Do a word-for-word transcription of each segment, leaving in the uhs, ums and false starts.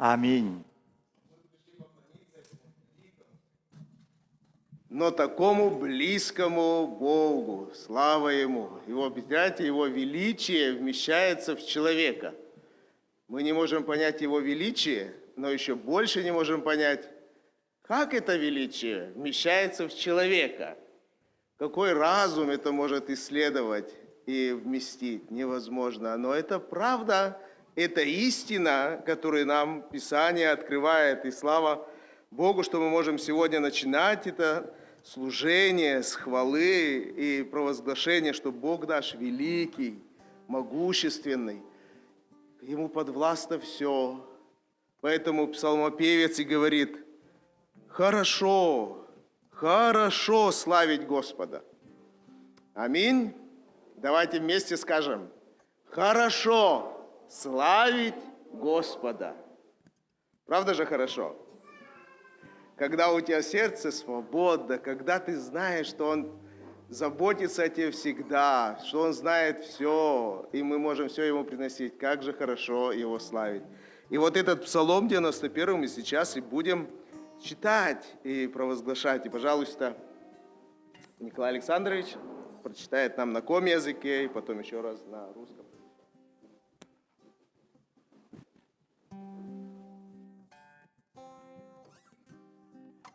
Аминь. Но такому близкому Богу, слава Ему. Его, знаете, Его величие вмещается в человека. Мы не можем понять Его величие, но еще больше не можем понять, как это величие вмещается в человека. Какой разум это может исследовать и вместить? Невозможно. Но это правда, это истина, которую нам Писание открывает. И слава Богу, что мы можем сегодня начинать это служение с хвалы и провозглашения, что Бог наш великий, могущественный, Ему подвластно все. Поэтому псалмопевец и говорит: «Хорошо, хорошо славить Господа». Аминь. Давайте вместе скажем: «Хорошо славить Господа». Правда же хорошо? Когда у тебя сердце свободно, когда ты знаешь, что Он заботится о тебе всегда, что Он знает все, и мы можем все Ему приносить, как же хорошо Его славить. И вот этот Псалом девяносто первый мы сейчас и будем читать и провозглашать. И, пожалуйста, Николай Александрович прочитает нам на коми языке и потом еще раз на русском.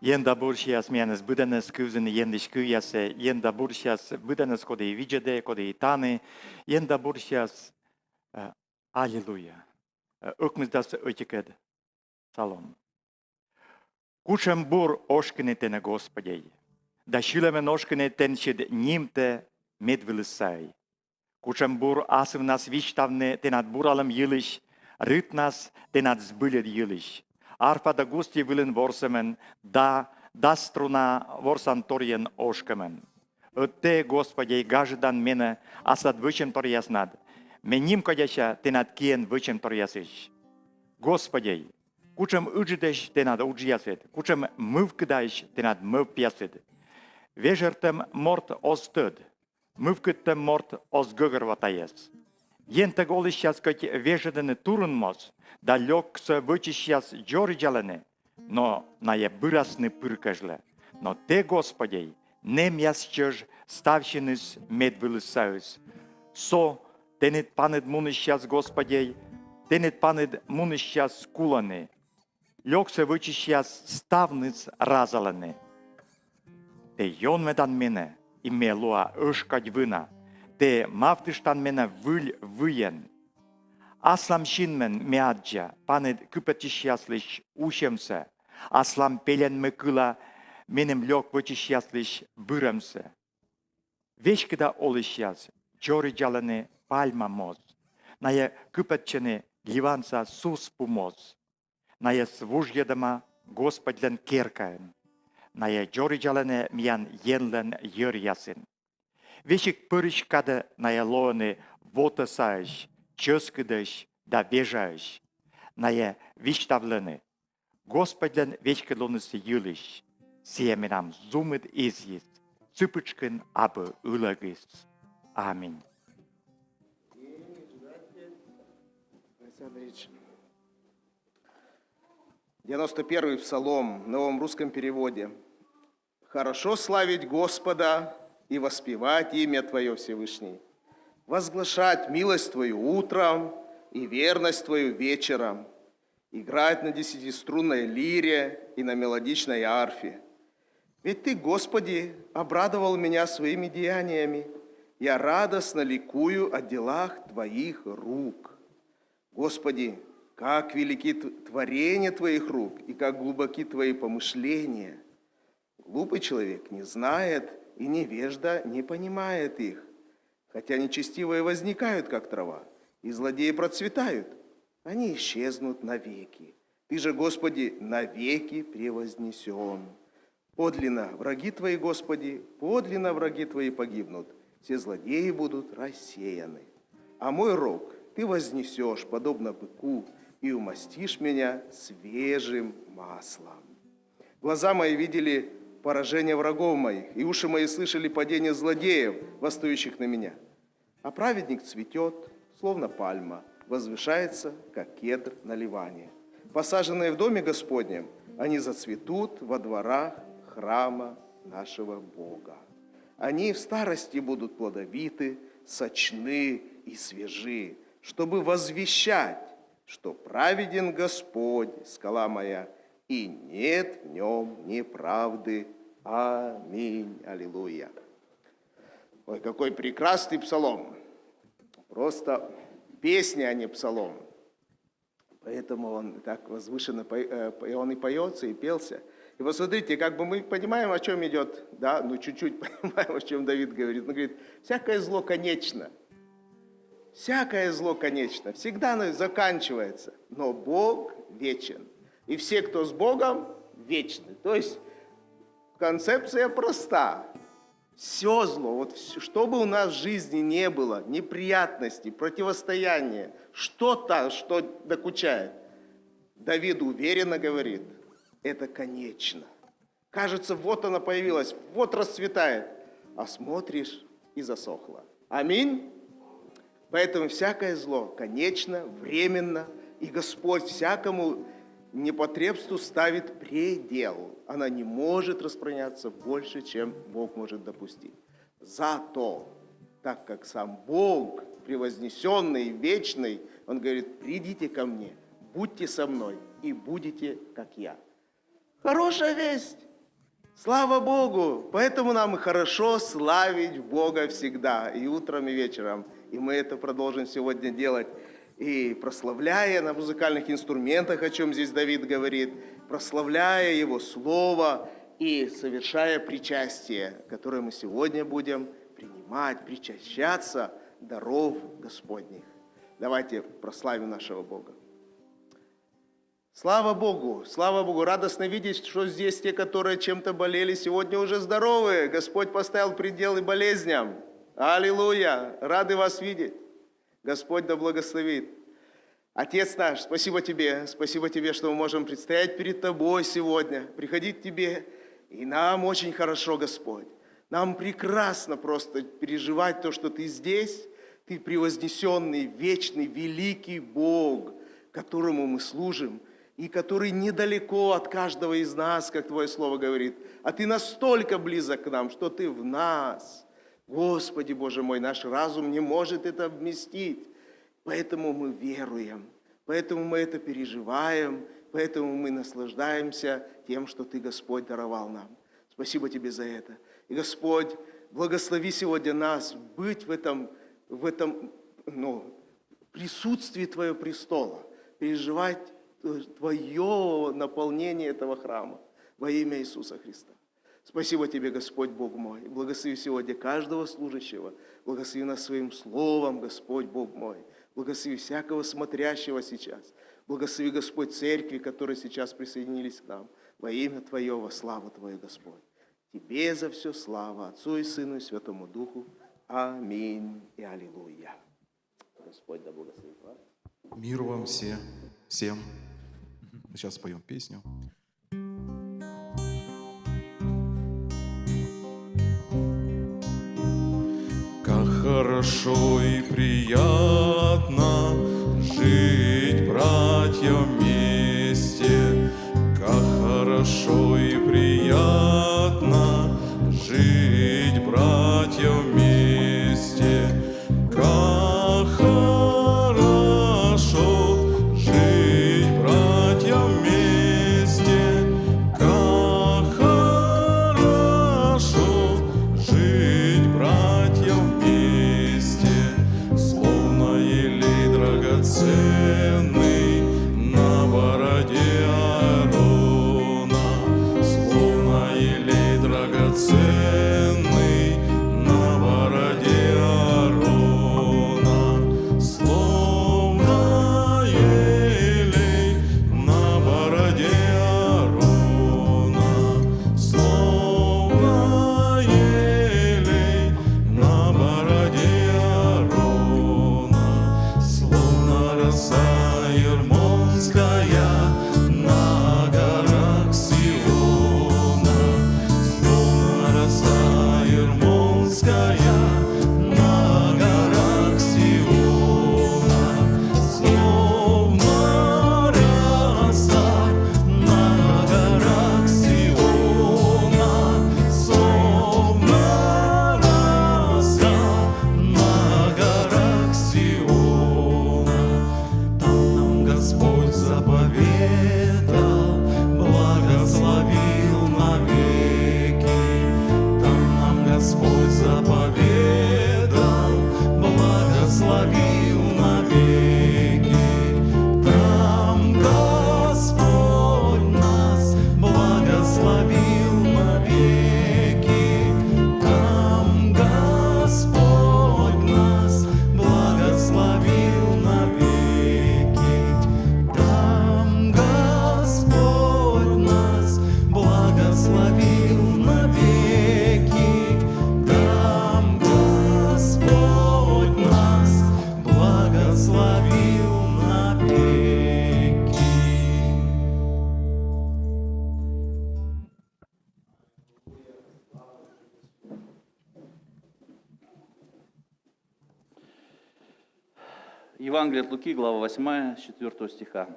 Ен да бурсияс миянӧс быдӧнӧс кывзыны Енлысь кывъясӧ, ен да бурсияс быдӧнӧс, коді и видзӧдӧ, коді и тані, ен да бурсияс. Э, Аллилуйя. Э, ӧкмысдас ӧтикӧд псалом. Кутшӧм бур ошкыны тэнӧ, Господи, да сьылӧмӧн ошкыны тэнсьыд нимтӧ медвылыссаӧй. Кутшӧм бур асывнас висьтавны тэнад буралӧм йылысь, рытнас тэнад збыльыд йылысь. Арфа да гусли вылын ворсӧмӧн да, да струна ворсанторйӧн ошкӧмӧн. Ӧд тэ, Господи, гажӧдан менӧ аслад вӧчӧмторъяснад, ме нимкодяся тэнад киӧн вӧчӧмторъясысь. Господи, кутшӧм ыджыдӧсь тэнад уджъясыд, кутшӧм мывкыдаӧсь тэнад мӧвпъясыд. Вежӧртӧм морт оз тӧд, мывкыдтӧм морт оз гӧгӧрво тайӧс. Ентӧг олысьяс кӧть вежӧдӧны турун моз да лёксӧ вӧчысьяс дзоридзалӧны, но найӧ бырасны пыр кежлӧ. Но тэ, Господи, нэмъяс чӧж ставсьыныс медвылыссаыс. Со тэныд паныд мунысьяс, Господи, тэныд паныд мунысьяс кулӧны. Лёксӧ вӧчысьяс ставныс разалӧны. Тэ ёнмӧдан менӧ, и ме лоа ӧшкадь вына. Тэ мавтыштан менӧ выль выйӧн. Аслам синмӧн ме аддза паныд кыпӧдчысьяслысь усьӧмсӧ, аслам пельӧн ме кыла меным лёк вӧчысьяслысь бырӧмсӧ. Веськыда олысьяс дзоридзалӧны пальма моз, найӧ кыпӧдчӧны Ливанса сус пу моз. Найӧс вужйӧдӧма Господьлӧн керкаын. Найӧ дзоридзалӧны миян Енлӧн йӧръясын. Весиг пӧрысь кадӧ найӧ лоӧны вотӧсаӧсь, чӧскыдӧсь да вежаӧсь. Найӧ висьтавлӧны Господьлӧн веськыдлуныс йылысь. Сійӧ менам зумыд изйыс, сы пытшкын абу ылӧгыс. Аминь. Девяносто первый псалом в новом русском переводе. Хорошо славить Господа и воспевать имя Твое, Всевышний, возглашать милость Твою утром и верность Твою вечером, играть на десятиструнной лире и на мелодичной арфе. Ведь Ты, Господи, обрадовал меня своими деяниями. Я радостно ликую о делах Твоих рук. Господи, как велики творения Твоих рук и как глубоки Твои помышления! Глупый человек не знает, и невежда не понимает их. Хотя нечестивые возникают, как трава, и злодеи процветают, они исчезнут навеки. Ты же, Господи, навеки превознесен. Подлинно враги Твои, Господи, подлинно враги Твои погибнут, все злодеи будут рассеяны. А мой рог Ты вознесешь, подобно быку, и умастишь меня свежим маслом. Глаза мои видели поражение врагов моих, и уши мои слышали падение злодеев, восстающих на меня. А праведник цветет, словно пальма, возвышается, как кедр на Ливане. посаженные в доме Господнем, они зацветут во дворах храма нашего Бога. Они в старости будут плодовиты, сочны и свежи, чтобы возвещать, что праведен Господь, скала моя, и нет в нем неправды. Аминь. Аллилуйя. Ой, какой прекрасный псалом. Просто песня, а не псалом. Поэтому он так возвышенно, пой- э, по- он и поется, и пелся. И посмотрите, как бы мы понимаем, о чем идет, да, ну чуть-чуть понимаем, о чем Давид говорит. Он говорит, всякое зло конечно. Всякое зло конечно. Всегда оно заканчивается. Но Бог вечен. И все, кто с Богом, вечны. То есть концепция проста. Все зло, вот всё, что бы у нас в жизни не было, неприятности, противостояние, что-то, что докучает, Давид уверенно говорит, это конечно. Кажется, вот она появилась, вот расцветает. А смотришь, и засохла. Аминь. Поэтому всякое зло конечно, временно, и Господь всякому непотребству ставит предел. Она не может распространяться больше, чем Бог может допустить. Зато, так как сам Бог превознесенный, вечный, Он говорит, придите ко мне, будьте со мной и будете, как я. Хорошая весть. Слава Богу! Поэтому нам и хорошо славить Бога всегда, и утром, и вечером. И мы это продолжим сегодня делать. И прославляя на музыкальных инструментах, о чем здесь Давид говорит, прославляя Его Слово и совершая причастие, которое мы сегодня будем принимать, причащаться даров Господних. Давайте прославим нашего Бога. Слава Богу, слава Богу. Радостно видеть, что здесь те, которые чем-то болели, сегодня уже здоровы. Господь поставил пределы болезням. Аллилуйя. Рады вас видеть. Господь да благословит. Отец наш, спасибо Тебе. Спасибо Тебе, что мы можем предстоять перед Тобой сегодня, приходить к Тебе. И нам очень хорошо, Господь. Нам прекрасно просто переживать то, что Ты здесь. Ты превознесенный, вечный, великий Бог, которому мы служим, и который недалеко от каждого из нас, как Твое Слово говорит, а Ты настолько близок к нам, что Ты в нас. Господи Боже мой, наш разум не может это вместить. Поэтому мы веруем, поэтому мы это переживаем, поэтому мы наслаждаемся тем, что Ты, Господь, даровал нам. Спасибо Тебе за это. И, Господь, благослови сегодня нас быть в этом, в этом, ну, присутствии Твоего престола, переживать Твое наполнение этого храма во имя Иисуса Христа. Спасибо Тебе, Господь Бог мой. Благослови сегодня каждого служащего. Благослови нас своим словом, Господь Бог мой. Благослови всякого смотрящего сейчас. Благослови, Господь, церкви, которые сейчас присоединились к нам. Во имя Твое, во славу Твою, Господь. Тебе за все слава, Отцу и Сыну и Святому Духу. Аминь и аллилуйя. Господь да благословит вас. Мир вам все, всем. Сейчас споем песню. Как хорошо и приятно жить, братья, вместе. Как хорошо и приятно жить, братья, вместе. Как хорошо жить, братья, вместе. Как хорошо жить, братья, вместе. Словно елей драгоценный на бороде Аарона, словно елей драгоценный на бороде Аарона, словно елей на бороде Аарона, словно елей на бороде Аарона, словно роса Ермонская на горах Сиона, словно роса Ермонская на горах Сиона, словно роса Евангелие от Луки, глава восьмая, с четвёртого стиха.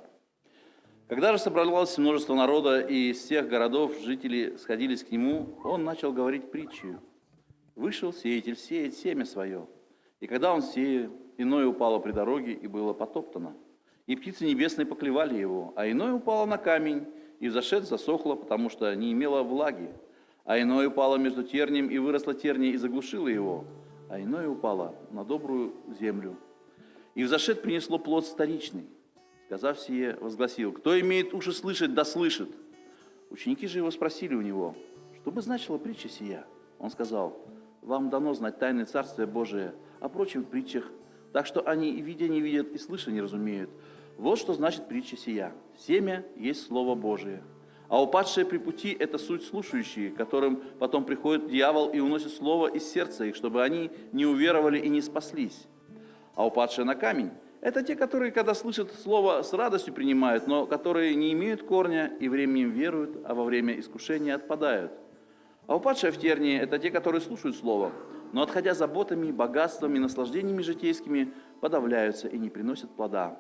Когда же собралось множество народа, и из всех городов жители сходились к нему, он начал говорить притчею. Вышел сеятель сеять семя свое. И когда он сеял, иное упало при дороге и было потоптано. И птицы небесные поклевали его, а иное упало на камень, и взошед засохло, потому что не имело влаги. А иное упало между тернием, и выросло терние, и заглушило его. А иное упало на добрую землю. И взошед принесло плод сторичный. Сказав сие, возгласил: «Кто имеет уши слышать, да слышит». Ученики же его спросили у него, что бы значила притча сия. Он сказал: «Вам дано знать тайны Царствия Божия, а прочим в притчах, так что они, видя, не видят, и слыша не разумеют. Вот что значит притча сия. Семя есть Слово Божие. А упадшие при пути — это суть слушающие, которым потом приходит дьявол и уносит слово из сердца их, чтобы они не уверовали и не спаслись. А упадшие на камень — это те, которые, когда слышат слово, с радостью принимают, но которые не имеют корня и временем веруют, а во время искушения отпадают. А упадшие в тернии — это те, которые слушают слово, но, отходя заботами, богатствами, наслаждениями житейскими, подавляются и не приносят плода.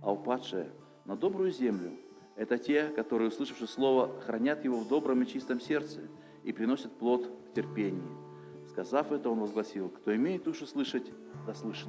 А упадшие на добрую землю — это те, которые, услышавши слово, хранят его в добром и чистом сердце и приносят плод в терпении». Сказав это, он возгласил: «Кто имеет уши слышать, да слышит».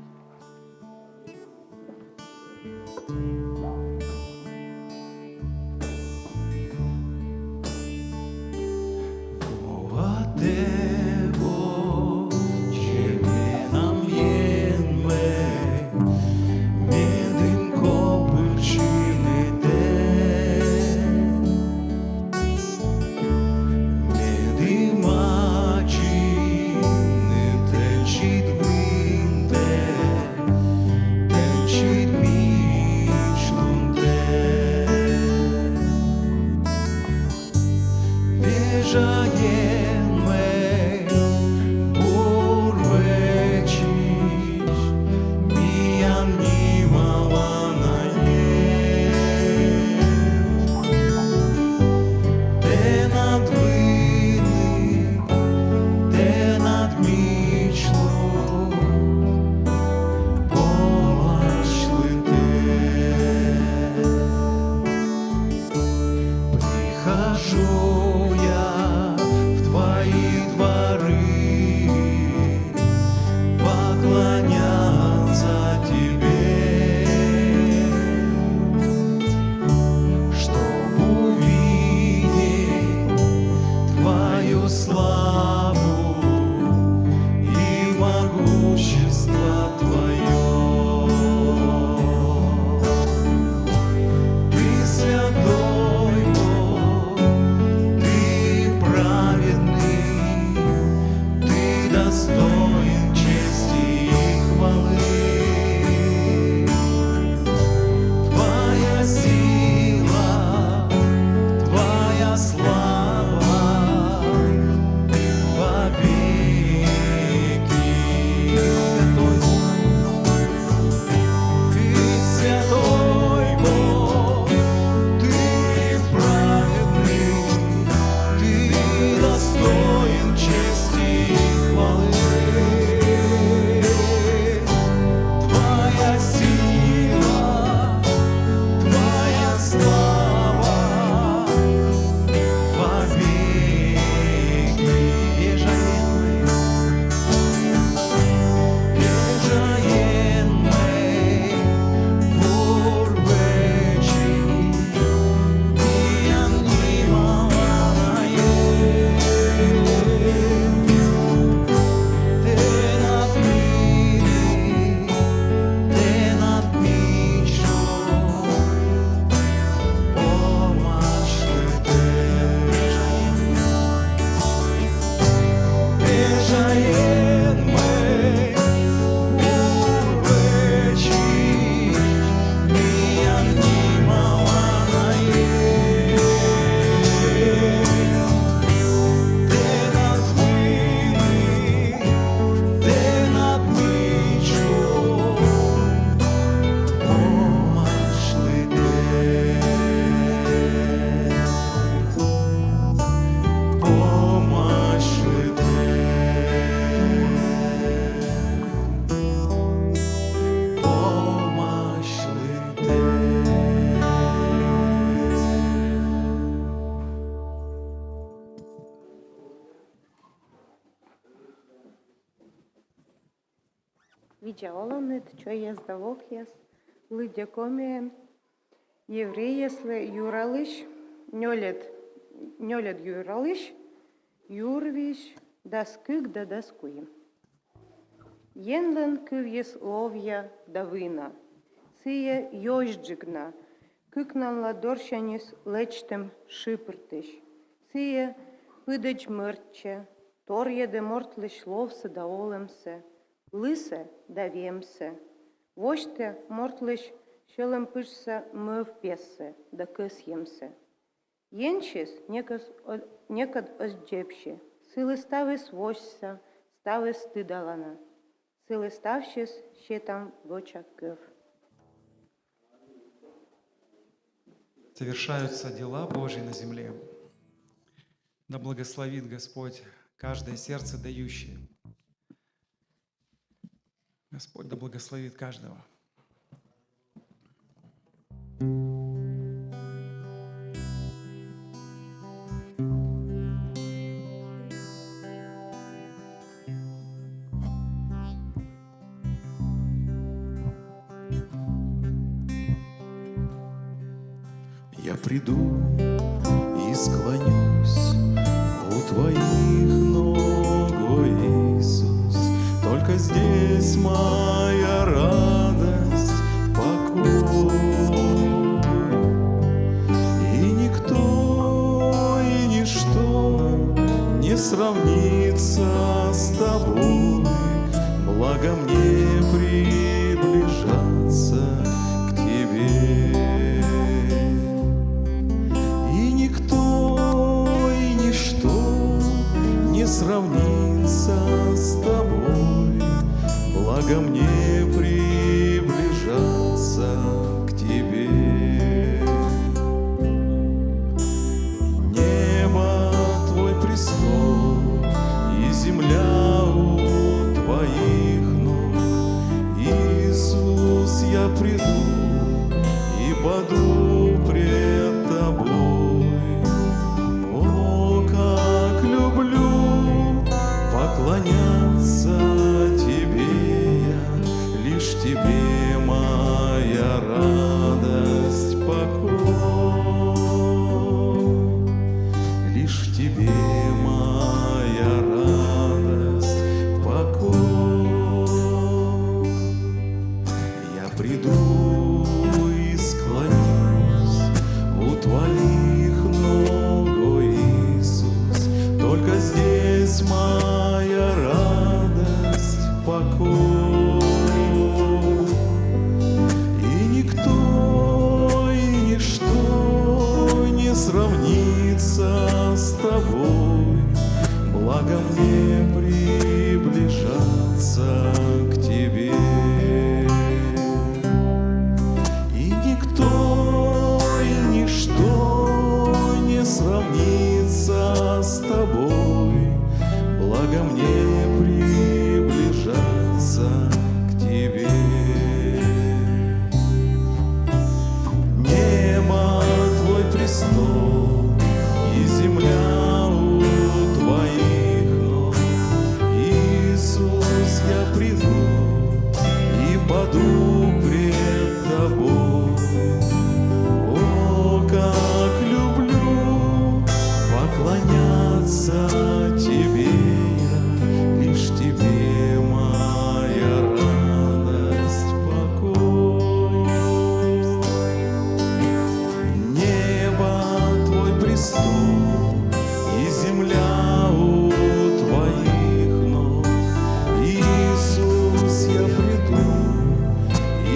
Видза оланныд, чойяс да вокъяс, лыддя Комиӧн Еврейяслы юралысь, нёльӧд, нёльӧд юралысь, юр визь, дас кык да дас куим. Енлӧн кывйыс ловъя да вына, сійӧ ёзьджык на, кыкнанладорсяньыс лэчтӧм шыпыртысь. Сійӧ пыдӧдз мӧрччӧ, торйӧдӧ мортлысь ловсӧ да олӧмсӧ, лысӧ да вемсӧ, восьтӧ мортлысь сьӧлӧм пыжса мӧвпъяссӧ да кӧсйӧмсӧ. Енсьыс некод, некод оз дзебсьы, сылы ставыс восьса, ставыс тыдалана. Сылы ставсьыс сетам воча кыв. Совершаются дела Божьи на земле. Да благословит Господь каждое сердце дающее. Господь да благословит каждого. Я приду и склонюсь у твоих ног, о Иисус. Только здесь моя радость, покой. И никто, и ничто не сравнится с тобой. Благо мне приближаться к тебе. И никто, и ничто не сравнится с тобой. Благо мне приближаться к тебе. Небо — твой престол, и земля у твоих ног. Иисус, я приду и паду пред тобой. О, как люблю поклоняться тебе я, лишь тебе моя радость, покой. Лишь в тебе моя радость, покой. Я приду и склонюсь у твоих ног, о Иисус. Только здесь моя радость, покой. И никто, и ничто не сравнится с тобой. Благо мне приближаться к тебе. И никто, и ничто не сравнится с тобой. Благо мне приближаться к тебе. Небо — твой престол, и земля у твоих ног. Иисус, я приду и паду пред тобой. О, как люблю поклоняться тебе я, лишь тебе моя радость, покой. Небо — твой престол, и земля у твоих ног. Иисус, я приду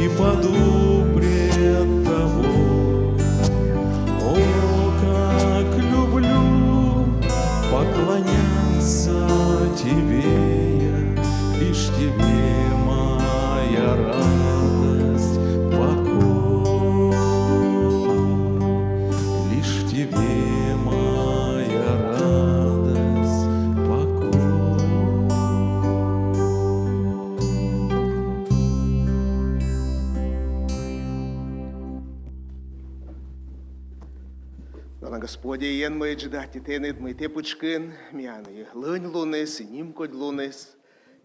и паду пред тобой. О, как люблю поклоняться тебе я, лишь тебе моя радость, покой. Лишь в тебе моя радость, покой. Дана Господь, Енмӧдз, да аттьӧ Тэныд, мый тэ пытшкын миян и лӧньлуныс, и нимкодьлуныс,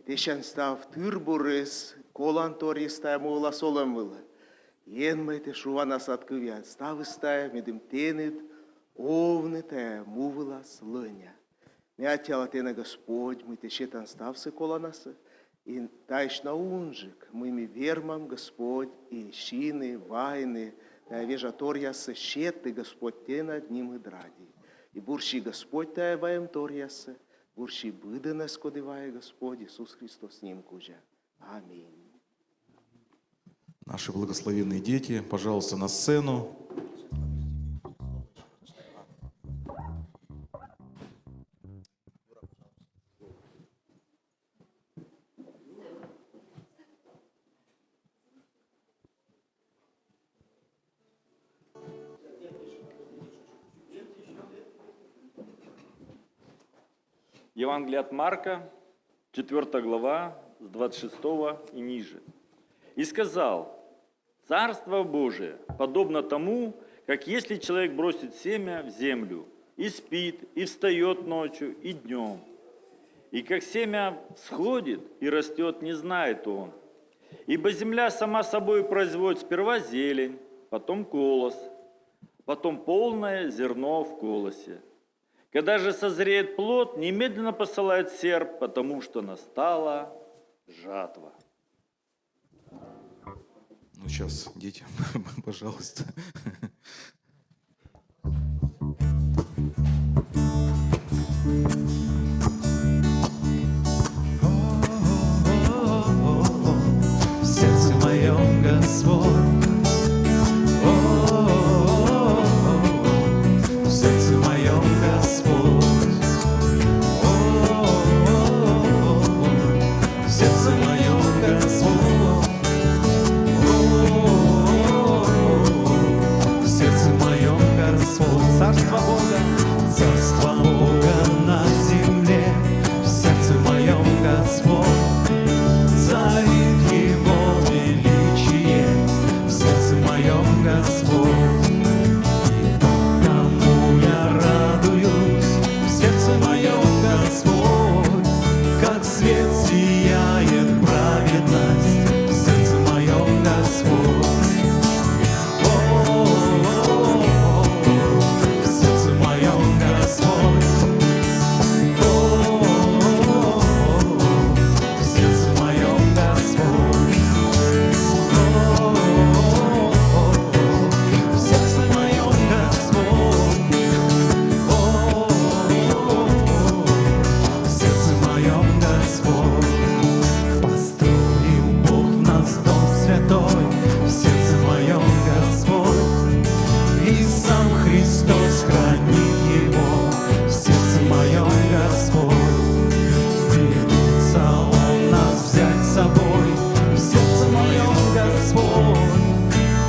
тэсянь став тыр-бурыс, коланторйыс тайӧ му вылас олӧм вылӧ. Енмӧй, тэ шуанас ад кывъяӧн ставыс тайӧ, медым тэныд овны тайӧ му вылас лӧня. Ме аттьӧала тэнӧ, Господь, мый тэ сетан ставсӧ коланасӧ, и таысь на унджык, мый ми вермам, Господь, и сины, вайны тайӧ вежаторъяссӧ, сеті, Господь, тэнад нимыд ради. И бурси, Господь, тайӧ вайӧмторъяссӧ, бурси быдӧнӧс, коді вайӧ, Господь, Иисус Христос ним кузя. Аминь. Наши благословенные дети, пожалуйста, на сцену. Евангелие от Марка, четвёртая глава, с двадцать шестого и ниже. «И сказал: Царство Божие подобно тому, как если человек бросит семя в землю, и спит, и встаёт ночью, и днём. И как семя всходит и растёт, не знает он. Ибо земля сама собой производит сперва зелень, потом колос, потом полное зерно в колосе. Когда же созреет плод, немедленно посылает серп, потому что настала жатва». Ну, сейчас, дети, пожалуйста. В сердце моем Господь. В сердце моем Господь. В сердце моем Господь. В сердце моем Господь. Царство Бога, царство Бога на земле. В сердце моем Господь. Царит его величие. В сердце моем Господь. И потому я радуюсь. В сердце моем Господь. Как свет сияет праведность в сердце моем Господь. О, в сердце моем Господь. О, в сердце моем Господь. О, в сердце моем Господь. О, в сердце моем Господь. Построил Бог в нас дом святой, в сердце моем Господь. И сам Христос хранит его, в сердце моем Господь. Берется он нас взять с собой, в сердце моем Господь.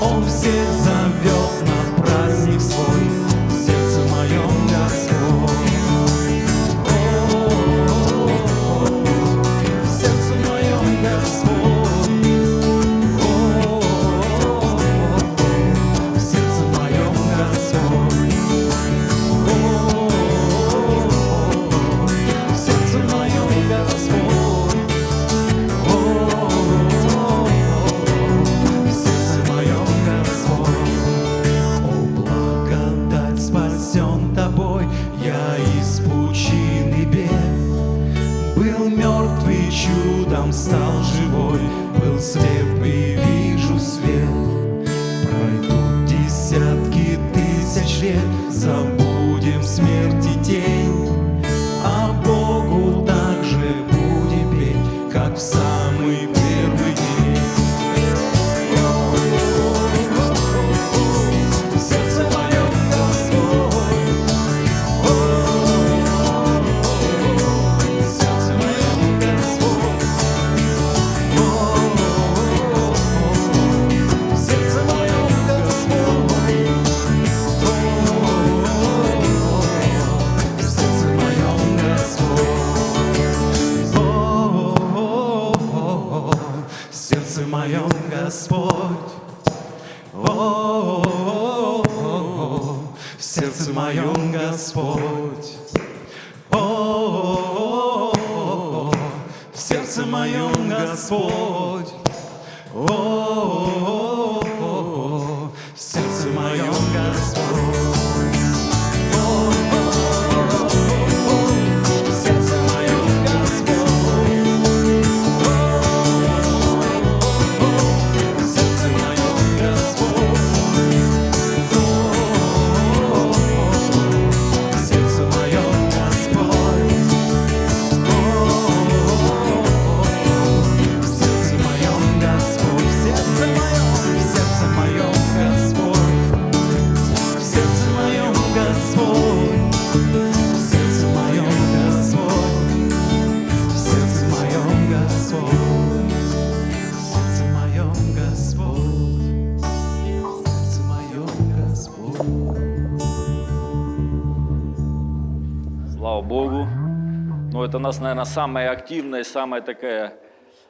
Он всех зовёт на праздник свой, в сердце моем Господь. О, в сердце моем Господь. О, в сердце моем Господь. О, в сердце моем Господь. О, в сердце моем Господь. О, благодать, спасён тобой я из пучины бед. Был мёртвый, чудом стал живой, был слеп и вижу свет. Пройдут десятки тысяч лет, забудем смерти тень, а Богу также будем петь, как в самый первый день. В сердце моем Господь. В сердце моем Господь. В сердце моем Господь. В сердце моем Господь. О, в сердце моем Господь. О, в сердце моем Господь. О, в сердце моем Господь. О, в сердце моем Господь. О, в сердце моем Господь. В сердце моем Господь. В сердце моем Господь. В сердце моем Господь, в сердце моем, в сердце моем Господь, в сердце моем Господь, в сердце моем Господь, в сердце моем Господь, в сердце моем Господь, в сердце моем Господь. Слава Богу. Ну, это у нас, наверное, самая активная, самая такая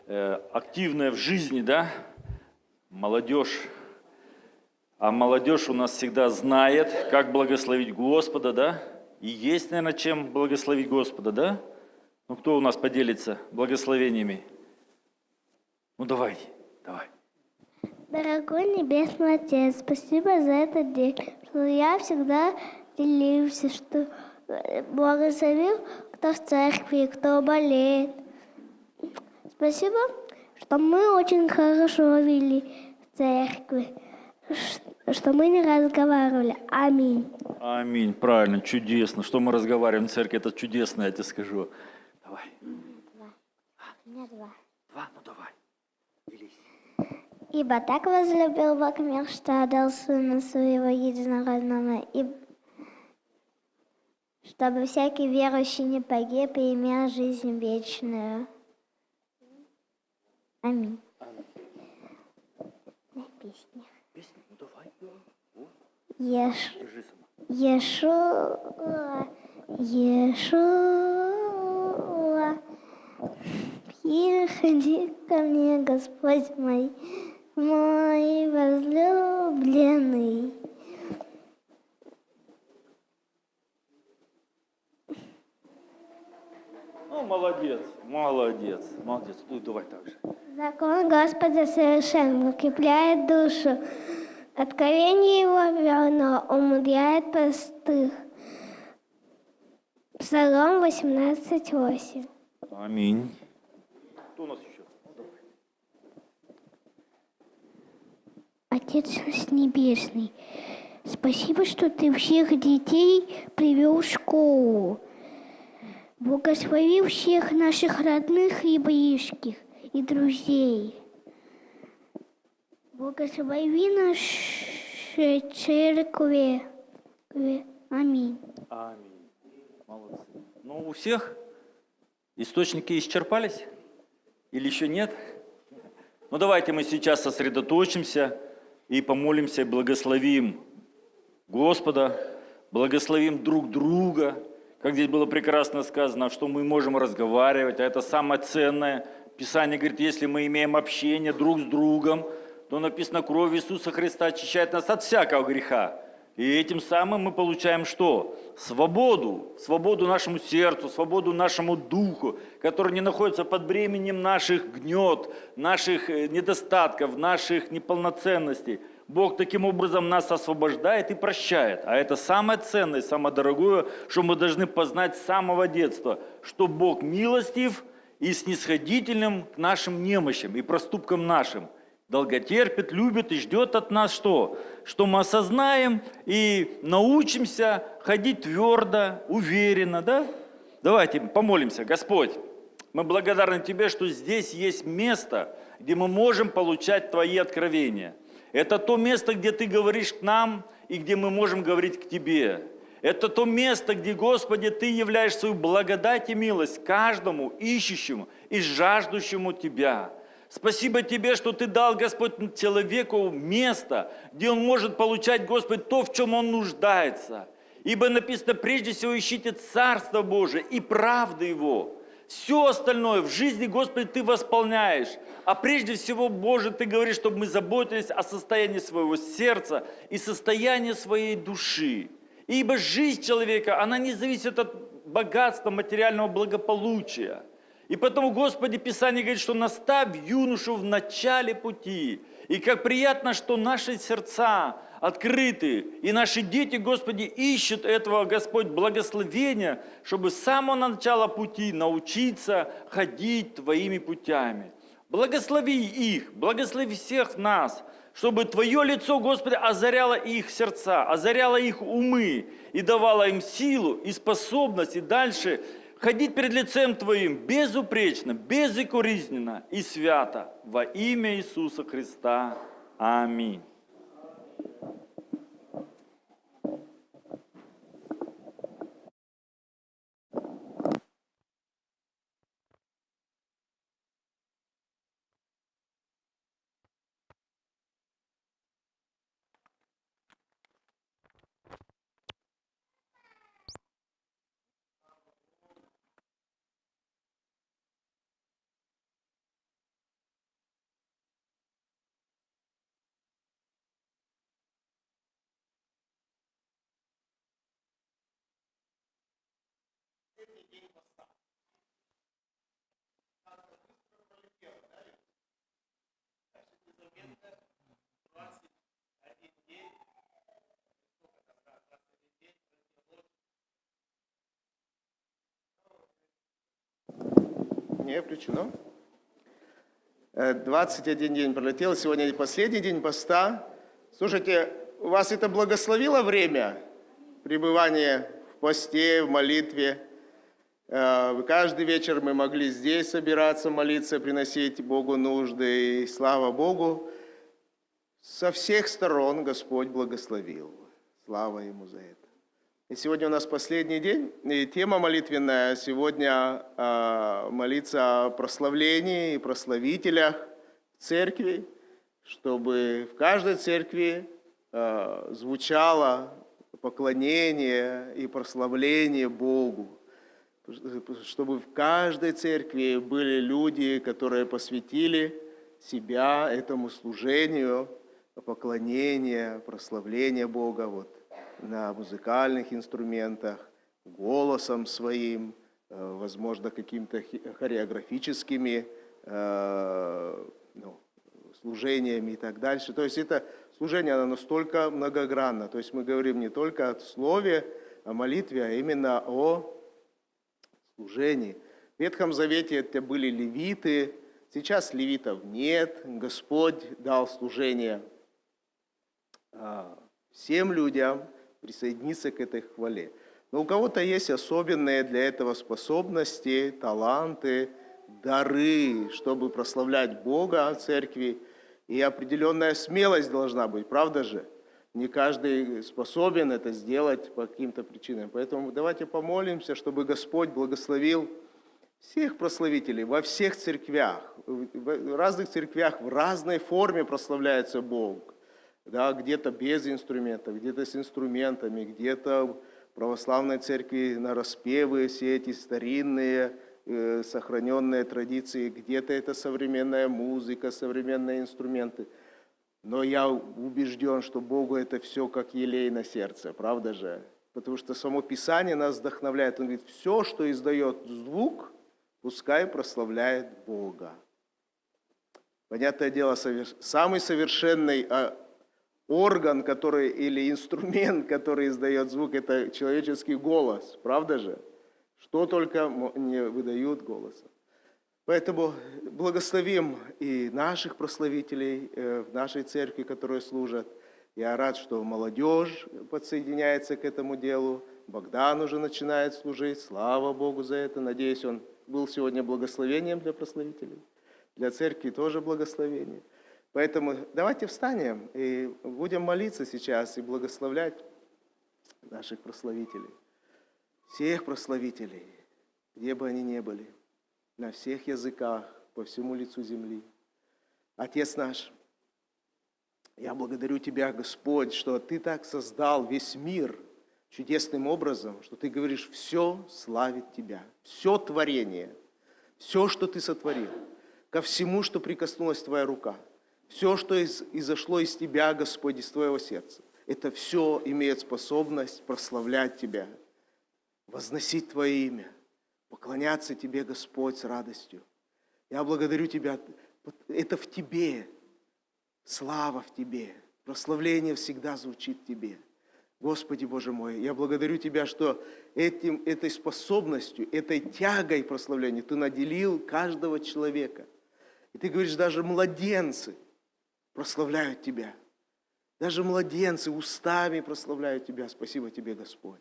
э, активная в жизни, да? Молодежь. А молодежь у нас всегда знает, как благословить Господа, да? И есть, наверное, чем благословить Господа, да? Ну, кто у нас поделится благословениями? Ну, давайте, давай. Дорогой Небесный Отец, спасибо за этот день, что я всегда делился, что э, благословил, кто в церкви, кто болеет. Спасибо, что мы очень хорошо вели в церкви, ш- что мы не разговаривали. Аминь. Аминь, правильно, чудесно. Что мы разговариваем в церкви, это чудесно, я тебе скажу. Давай. У меня два. Два, ну давай. Делись. Ибо так возлюбил Бог мир, что отдал Сына Своего Единородного, и чтобы всякий верующий не погиб и имел жизнь вечную. Аминь. Песня. Песня, ну давай. Еш... Держи сама. Иешуа, Иешуа, приходи ко мне, Господь мой, мой возлюбленный. Ну, молодец, молодец, молодец. Ну, давай так же. Закон Господа совершен, укрепляет душу. Откровение его верно, умудряет простых. Псалом восемнадцать восемь. Аминь. Кто у нас еще? Отец Небесный, спасибо, что ты всех детей привел в школу. Благослови всех наших родных и близких, и друзей. Благослови наши церкви. Аминь. Аминь. Молодцы. Ну, у всех источники исчерпались? Или еще нет? Ну, давайте мы сейчас сосредоточимся и помолимся, и благословим Господа, благословим друг друга. Как здесь было прекрасно сказано, что мы можем разговаривать, а это самое ценное. Писание говорит, если мы имеем общение друг с другом, то написано, кровь Иисуса Христа очищает нас от всякого греха. И этим самым мы получаем что? Свободу. Свободу нашему сердцу, свободу нашему духу, который не находится под бременем наших гнет, наших э, недостатков, наших неполноценностей. Бог таким образом нас освобождает и прощает. А это самое ценное, самое дорогое, что мы должны познать с самого детства, что Бог милостив и снисходительным к нашим немощам и проступкам нашим. Долготерпит, любит и ждет от нас что? Что мы осознаем и научимся ходить твердо, уверенно, да? Давайте помолимся. Господь, мы благодарны Тебе, что здесь есть место, где мы можем получать Твои откровения. Это то место, где Ты говоришь к нам и где мы можем говорить к Тебе. Это то место, где, Господи, Ты являешь свою благодать и милость каждому ищущему и жаждущему Тебя. Спасибо Тебе, что Ты дал, Господь, человеку место, где он может получать, Господь, то, в чем он нуждается. Ибо написано, прежде всего ищите Царство Божие и правды Его. Все остальное в жизни, Господи, Ты восполняешь. А прежде всего, Боже, Ты говоришь, чтобы мы заботились о состоянии своего сердца и состоянии своей души. Ибо жизнь человека, она не зависит от богатства, материального благополучия. И потому, Господи, Писание говорит, что наставь юношу в начале пути. И как приятно, что наши сердца открыты, и наши дети, Господи, ищут этого, Господь, благословения, чтобы с самого начала пути научиться ходить Твоими путями. Благослови их, благослови всех нас, чтобы Твое лицо, Господи, озаряло их сердца, озаряло их умы и давало им силу и способность и дальше ходить перед лицем Твоим безупречно, безукоризненно и свято. Во имя Иисуса Христа. Аминь. Не включено. Э, двадцать один день пролетел, сегодня последний день поста. Слушайте, у вас это благословило время пребывания в посте, в молитве? Э, каждый вечер мы могли здесь собираться, молиться, приносить Богу нужды. И слава Богу, со всех сторон Господь благословил. Слава Ему за это. И сегодня у нас последний день, и тема молитвенная сегодня, а, молиться о прославлении и прославителях в церкви, чтобы в каждой церкви, а, звучало поклонение и прославление Богу, чтобы в каждой церкви были люди, которые посвятили себя этому служению, поклонения, прославления Бога вот на музыкальных инструментах, голосом своим, э, возможно, какими-то хи- хореографическими, э, ну, служениями и так дальше. То есть это служение, оно настолько многогранно. То есть мы говорим не только о слове, о молитве, а именно о служении. В Ветхом Завете это были левиты, сейчас левитов нет. Господь дал служение, а, всем людям присоединиться к этой хвале. Но у кого-то есть особенные для этого способности, таланты, дары, чтобы прославлять Бога в церкви. И определенная смелость должна быть, правда же? Не каждый способен это сделать по каким-то причинам. Поэтому давайте помолимся, чтобы Господь благословил всех прославителей во всех церквях, в разных церквях в разной форме прославляется Бог. Да, где-то без инструментов, где-то с инструментами, где-то в православной церкви на распевы все эти старинные, э, сохраненные традиции, где-то это современная музыка, современные инструменты. Но я убежден, что Богу это все как елей на сердце, правда же? Потому что само Писание нас вдохновляет. Он говорит, все, что издает звук, пускай прославляет Бога. Понятное дело, совер- самый совершенный, а, орган, который, или инструмент, который издает звук, это человеческий голос, правда же? Что только мо- не выдают голосом. Поэтому благословим и наших прославителей, э, в нашей церкви, которые служат. Я рад, что молодежь подсоединяется к этому делу. Богдан уже начинает служить. Слава Богу за это. Надеюсь, он был сегодня благословением для прославителей. Для церкви тоже благословение. Поэтому давайте встанем и будем молиться сейчас и благословлять наших прославителей. Всех прославителей, где бы они ни были, на всех языках, по всему лицу земли. Отец наш, я благодарю Тебя, Господь, что Ты так создал весь мир чудесным образом, что Ты говоришь, все славит Тебя, все творение, все, что Ты сотворил, ко всему, что прикоснулась Твоя рука, все, что из- изошло из Тебя, Господь, из Твоего сердца, это все имеет способность прославлять Тебя, возносить Твое имя, поклоняться Тебе, Господь, с радостью. Я благодарю Тебя, это в Тебе, слава в Тебе, прославление всегда звучит в Тебе. Господи Боже мой, я благодарю Тебя, что этим, этой способностью, этой тягой прославления Ты наделил каждого человека. И Ты говоришь, даже младенцы прославляют Тебя. Даже младенцы устами прославляют Тебя. Спасибо Тебе, Господь.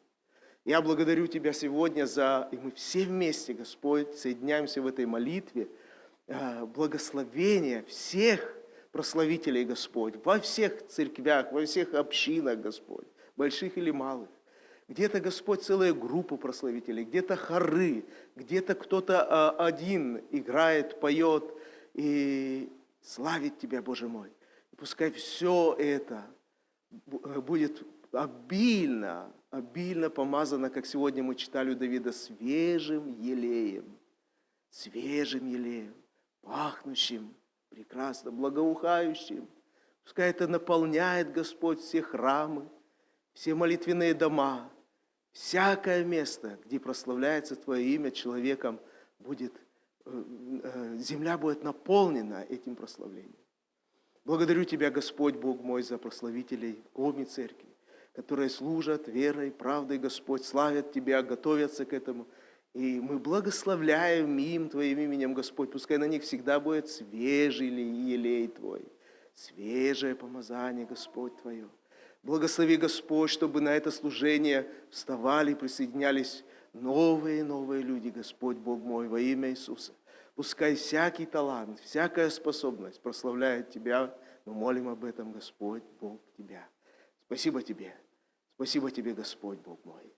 Я благодарю Тебя сегодня за, и мы все вместе, Господь, соединяемся в этой молитве, а, благословения всех прославителей, Господь, во всех церквях, во всех общинах, Господь, больших или малых. Где-то, Господь, целая группа прославителей, где-то хоры, где-то кто-то, а, один играет, поет и славит Тебя, Боже мой. И пускай все это бу-, э, будет обильно, обильно помазано, как сегодня мы читали у Давида, свежим елеем, свежим елеем, пахнущим прекрасно, благоухающим. Пускай это наполняет, Господь, все храмы, все молитвенные дома, всякое место, где прославляется Твое имя человеком, будет, э, э, земля будет наполнена этим прославлением. Благодарю Тебя, Господь Бог мой, за прославителей Коми Церкви, которые служат верой, правдой, Господь, славят Тебя, готовятся к этому. И мы благословляем им Твоим именем, Господь. Пускай на них всегда будет свежий елей Твой, свежее помазание, Господь, Твое. Благослови, Господь, чтобы на это служение вставали и присоединялись новые и новые люди, Господь Бог мой, во имя Иисуса. Пускай всякий талант, всякая способность прославляет Тебя. Мы молим об этом, Господь Бог, Тебя. Спасибо Тебе. Спасибо Тебе, Господь Бог мой.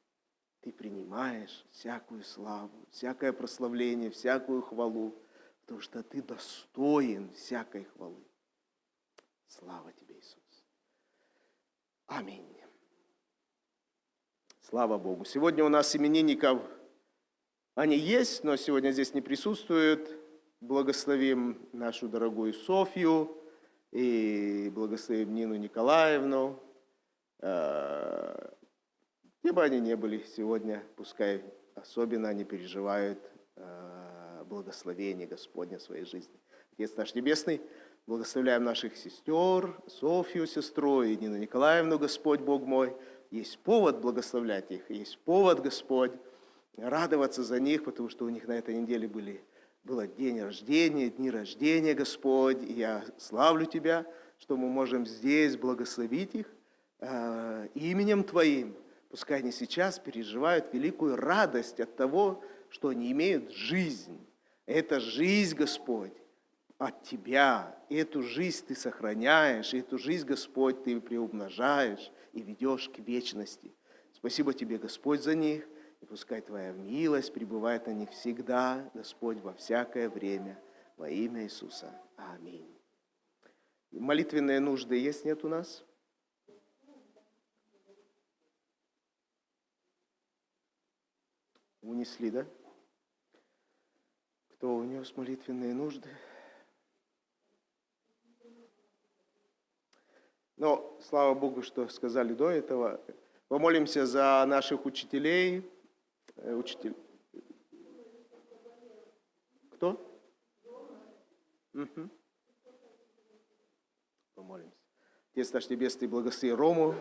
Ты принимаешь всякую славу, всякое прославление, всякую хвалу, потому что Ты достоин всякой хвалы. Слава Тебе, Иисус. Аминь. Слава Богу. Сегодня у нас именинников, они есть, но сегодня здесь не присутствуют. Благословим нашу дорогую Софью и благословим Нину Николаевну. Э, где бы они ни были сегодня, пускай особенно они переживают, э, благословение Господне в своей жизни. Отец наш Небесный, благословляем наших сестер, Софью, сестру, и Нину Николаевну, Господь Бог мой. Есть повод благословлять их, есть повод, Господь, радоваться за них, потому что у них на этой неделе были, было день рождения, дни рождения, Господь. И я славлю Тебя, что мы можем здесь благословить их, э, именем Твоим. Пускай они сейчас переживают великую радость от того, что они имеют жизнь. Эта жизнь, Господь, от Тебя. И эту жизнь Ты сохраняешь, и эту жизнь, Господь, Ты приумножаешь и ведешь к вечности. Спасибо Тебе, Господь, за них, и пускай Твоя милость пребывает на них всегда, Господь, во всякое время. Во имя Иисуса. Аминь. Молитвенные нужды есть, нет у нас? Унесли, да? Кто унес молитвенные нужды? Но слава Богу, что сказали до этого. Помолимся за наших учителей. Э, учитель. Кто? Мгм. Помолимся. Отец наш Небесный, благослови Рому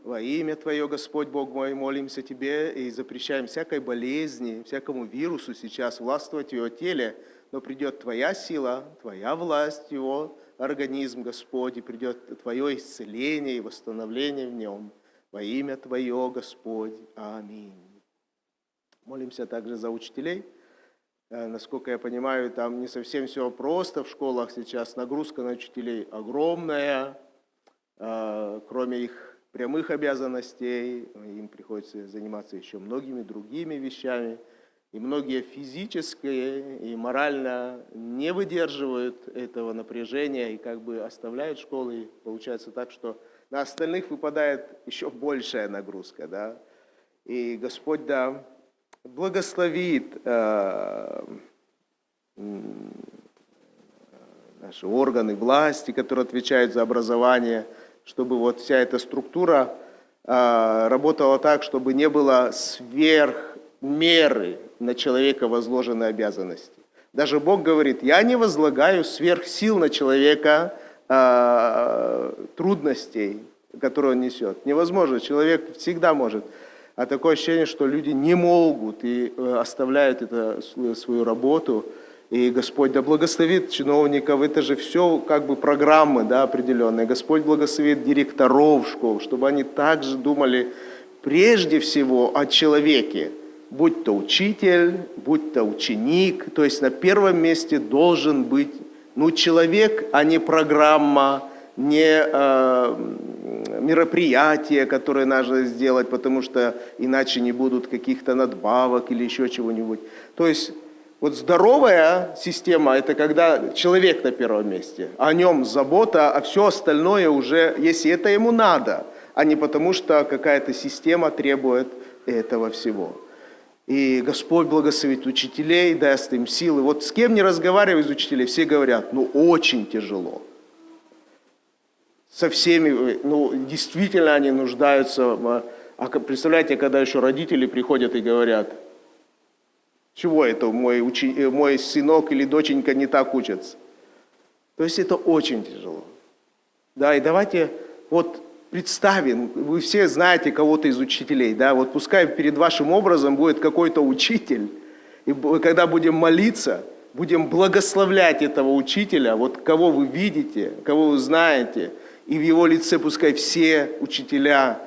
во имя Твое, Господь Бог мой, молимся Тебе и запрещаем всякой болезни, всякому вирусу сейчас властвовать в его теле, но придет Твоя сила, Твоя власть в его организм, Господь, и придет Твое исцеление и восстановление в нем. Во имя Твое, Господь. Аминь. Молимся также за учителей. Э, насколько я понимаю, там не совсем все просто в школах сейчас. Нагрузка на учителей огромная. Э, кроме их прямых обязанностей, им приходится заниматься еще многими другими вещами. И многие физически и морально не выдерживают этого напряжения и как бы оставляют школы. И получается так, что на остальных выпадает еще большая нагрузка, да. И Господь, да, благословит, э, м, наши органы власти, которые отвечают за образование, чтобы вот вся эта структура, а, работала так, чтобы не было сверх меры на человека возложены обязанности. Даже Бог говорит: «Я не возлагаю сверх сил на человека, а, трудностей, которые он несет». Невозможно, человек всегда может. А такое ощущение, что люди не могут и, э, оставляют это, с-, свою работу. И Господь да благословит чиновников, это же все как бы программы, да, определенные. Господь благословит директоров школ, чтобы они также думали прежде всего о человеке, будь то учитель, будь то ученик, то есть на первом месте должен быть, ну, человек, а не программа, не, э, мероприятие, которое надо сделать, потому что иначе не будут каких-то надбавок или еще чего-нибудь. То есть вот здоровая система — это когда человек на первом месте, о нем забота, а все остальное уже, если это ему надо, а не потому, что какая-то система требует этого всего. И Господь благословит учителей, даст им силы. Вот с кем не разговаривай из учителей, все говорят: «Ну, очень тяжело». Со всеми, э, ну, действительно они нуждаются. В- А к- представляете, когда еще родители приходят и говорят: «Чего это мой, учи- э, мой сынок или доченька не так учатся?» То есть это очень тяжело. Да, и давайте вот представим, вы все знаете кого-то из учителей, да, вот пускай перед вашим образом будет какой-то учитель, и б- когда будем молиться, будем благословлять этого учителя, вот кого вы видите, кого вы знаете, и в его лице пускай все учителя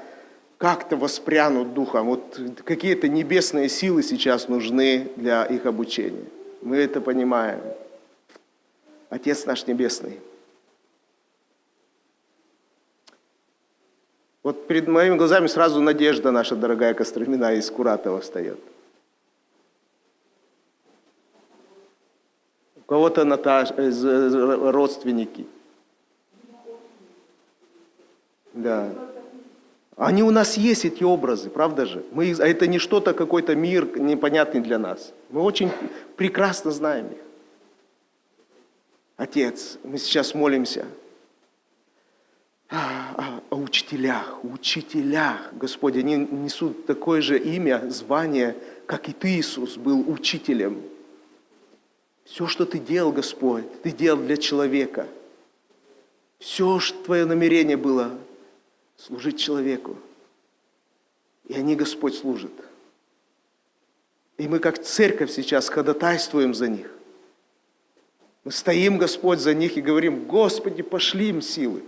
как-то воспрянут духом. Вот какие-то небесные силы сейчас нужны для их обучения. Мы это понимаем. Отец наш Небесный. Вот перед моими глазами сразу Надежда, наша дорогая Костромина из Куратова, встает. У кого-то Наташ-, э, з- з- родственники. Да. Они у нас есть, эти образы, правда же? Мы, их- а это не что-то, какой-то мир непонятный для нас. Мы очень прекрасно знаем их. Отец, мы сейчас молимся о, о- о учителях, учителях, Господи, они несут такое же имя, звание, как и Ты, Иисус, был учителем. Все, что Ты делал, Господь, Ты делал для человека. Все, что Твое намерение было, служить человеку. И они, Господь, служат. И мы, как церковь, сейчас ходатайствуем за них. Мы стоим, Господь, за них и говорим: «Господи, пошли им силы.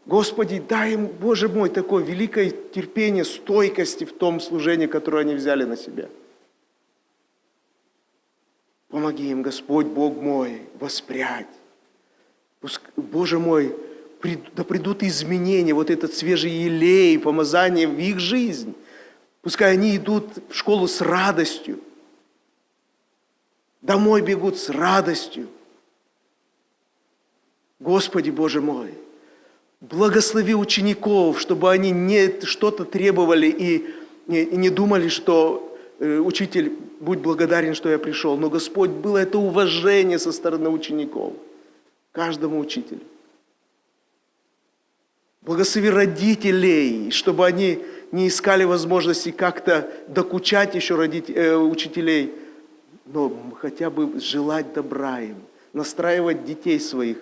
Господи, дай им, Боже мой, такое великое терпение, стойкости в том служении, которое они взяли на себя. Помоги им, Господь, Бог мой, воспрять. Пуск- Боже мой, прид- да придут изменения, вот этот свежий елей, помазание в их жизнь. Пускай они идут в школу с радостью, домой бегут с радостью. Господи, Боже мой, благослови учеников, чтобы они не что-то требовали и, и- и не думали, что, э, учитель, будь благодарен, что я пришел». Но, Господь, было это уважение со стороны учеников к каждому учителю. Благослови родителей, чтобы они не искали возможности как-то докучать еще родить- э, учителей, но хотя бы желать добра им, настраивать детей своих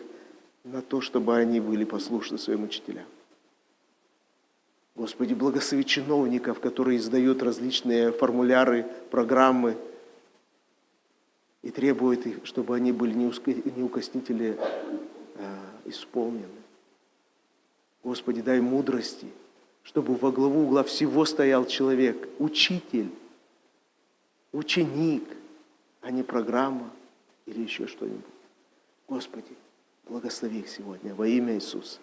на то, чтобы они были послушны своим учителям. Господи, благослови чиновников, которые издают различные формуляры, программы и требуют их, чтобы они были неуск- неукоснительно, э, исполнены. Господи, дай мудрости, чтобы во главу угла всего стоял человек, учитель, ученик, а не программа или еще что-нибудь. Господи, благослови их сегодня во имя Иисуса.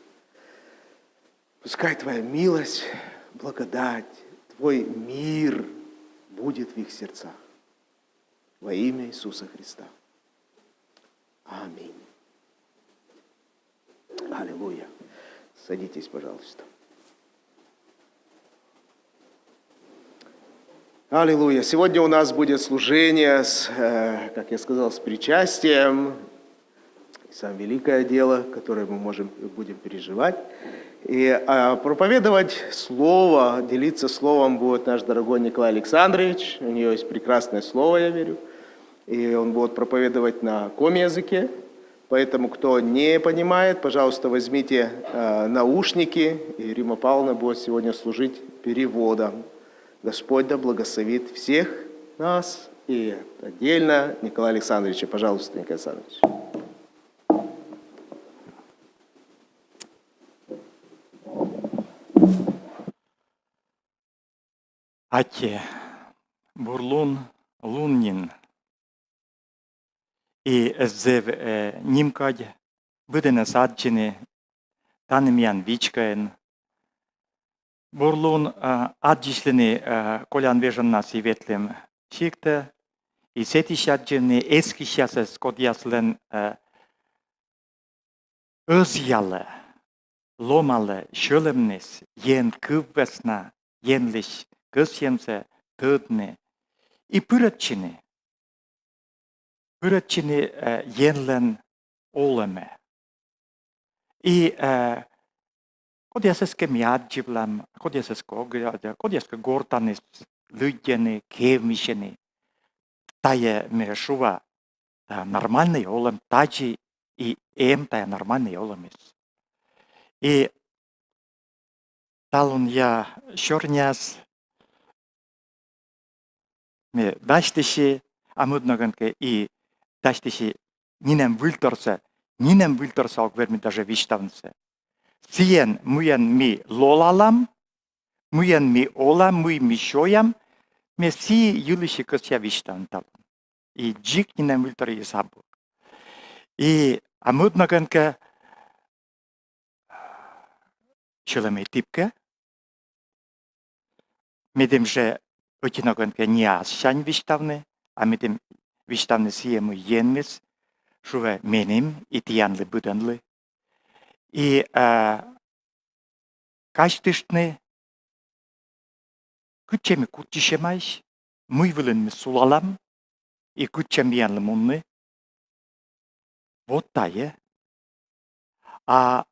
Пускай Твоя милость, благодать, Твой мир будет в их сердцах. Во имя Иисуса Христа. Аминь. Аллилуйя. Садитесь, пожалуйста. Аллилуйя. Сегодня у нас будет служение с, э, как я сказал, с причастием. самое великое дело, которое мы можем, будем переживать. И а, проповедовать слово, делиться словом будет наш дорогой Николай Александрович. У него есть прекрасное слово, я верю. И он будет проповедовать на коми языке. Поэтому, кто не понимает, пожалуйста, возьмите э, наушники. И Рима Павловна будет сегодня служить переводом. Господь да благословит всех нас и отдельно Николая Александровича. Пожалуйста, Николай Александрович. Аттьӧ, бур лун, лун нин. И зэв э, нимкодь быдӧнӧс аддзыны тані миян вичкоын. Бур лун э, аддзысьлыны э, колян вежоннас и ветлім сиктӧ, и сэтысь аддзыны эскысьясӧс, кодъяслӧн э, ӧзъялӧ, ломалӧ сьӧлӧмныс Ен кыв вӧсна, Енлысь кӧсйӧмсӧ тӧдны и пырӧдчыны, пырӧдчыны э, Енлӧн олӧмӧ. И э, кодъясӧс кӧ ми аддзывлам, кодъясӧс кӧ ог аддзыв, кодъяс кӧ гортаныс лыддьӧны, кевмысьӧны, тайӧ, ме шуа, э, нормальнӧй олӧм, тадзи и эм тайӧ нормальнӧй олӧмыс. И талунъя сёрниас ме дасьтыси, а мӧд ногӧн кӧ и дасьтыси нинӧм выльторсӧ, нинӧм выльторсӧ ог вермы даже висьтавнысӧ. Сійӧн, мыйӧн ми лолалам, мыйӧн ми олам, мый ми сёям, ме сійӧ йылысь и кӧсъя висьтавны талун. И дзик нинӧм выльторйыс абу. И а мӧд ногӧн кӧ сьӧлӧмӧй тіпкӧ, медым жӧ ӧти ногӧн кӧ не ассянь висьтавны, а медым висьтавны сійӧ, мый Енмыс шуӧ меным и тіянлы быдӧнлы. И э, казьтыштны, кытчӧ ми кутчысьӧмаӧсь, мый вылын ми сулалам и кытчӧ миянлы мунны. Вот тайӧ. А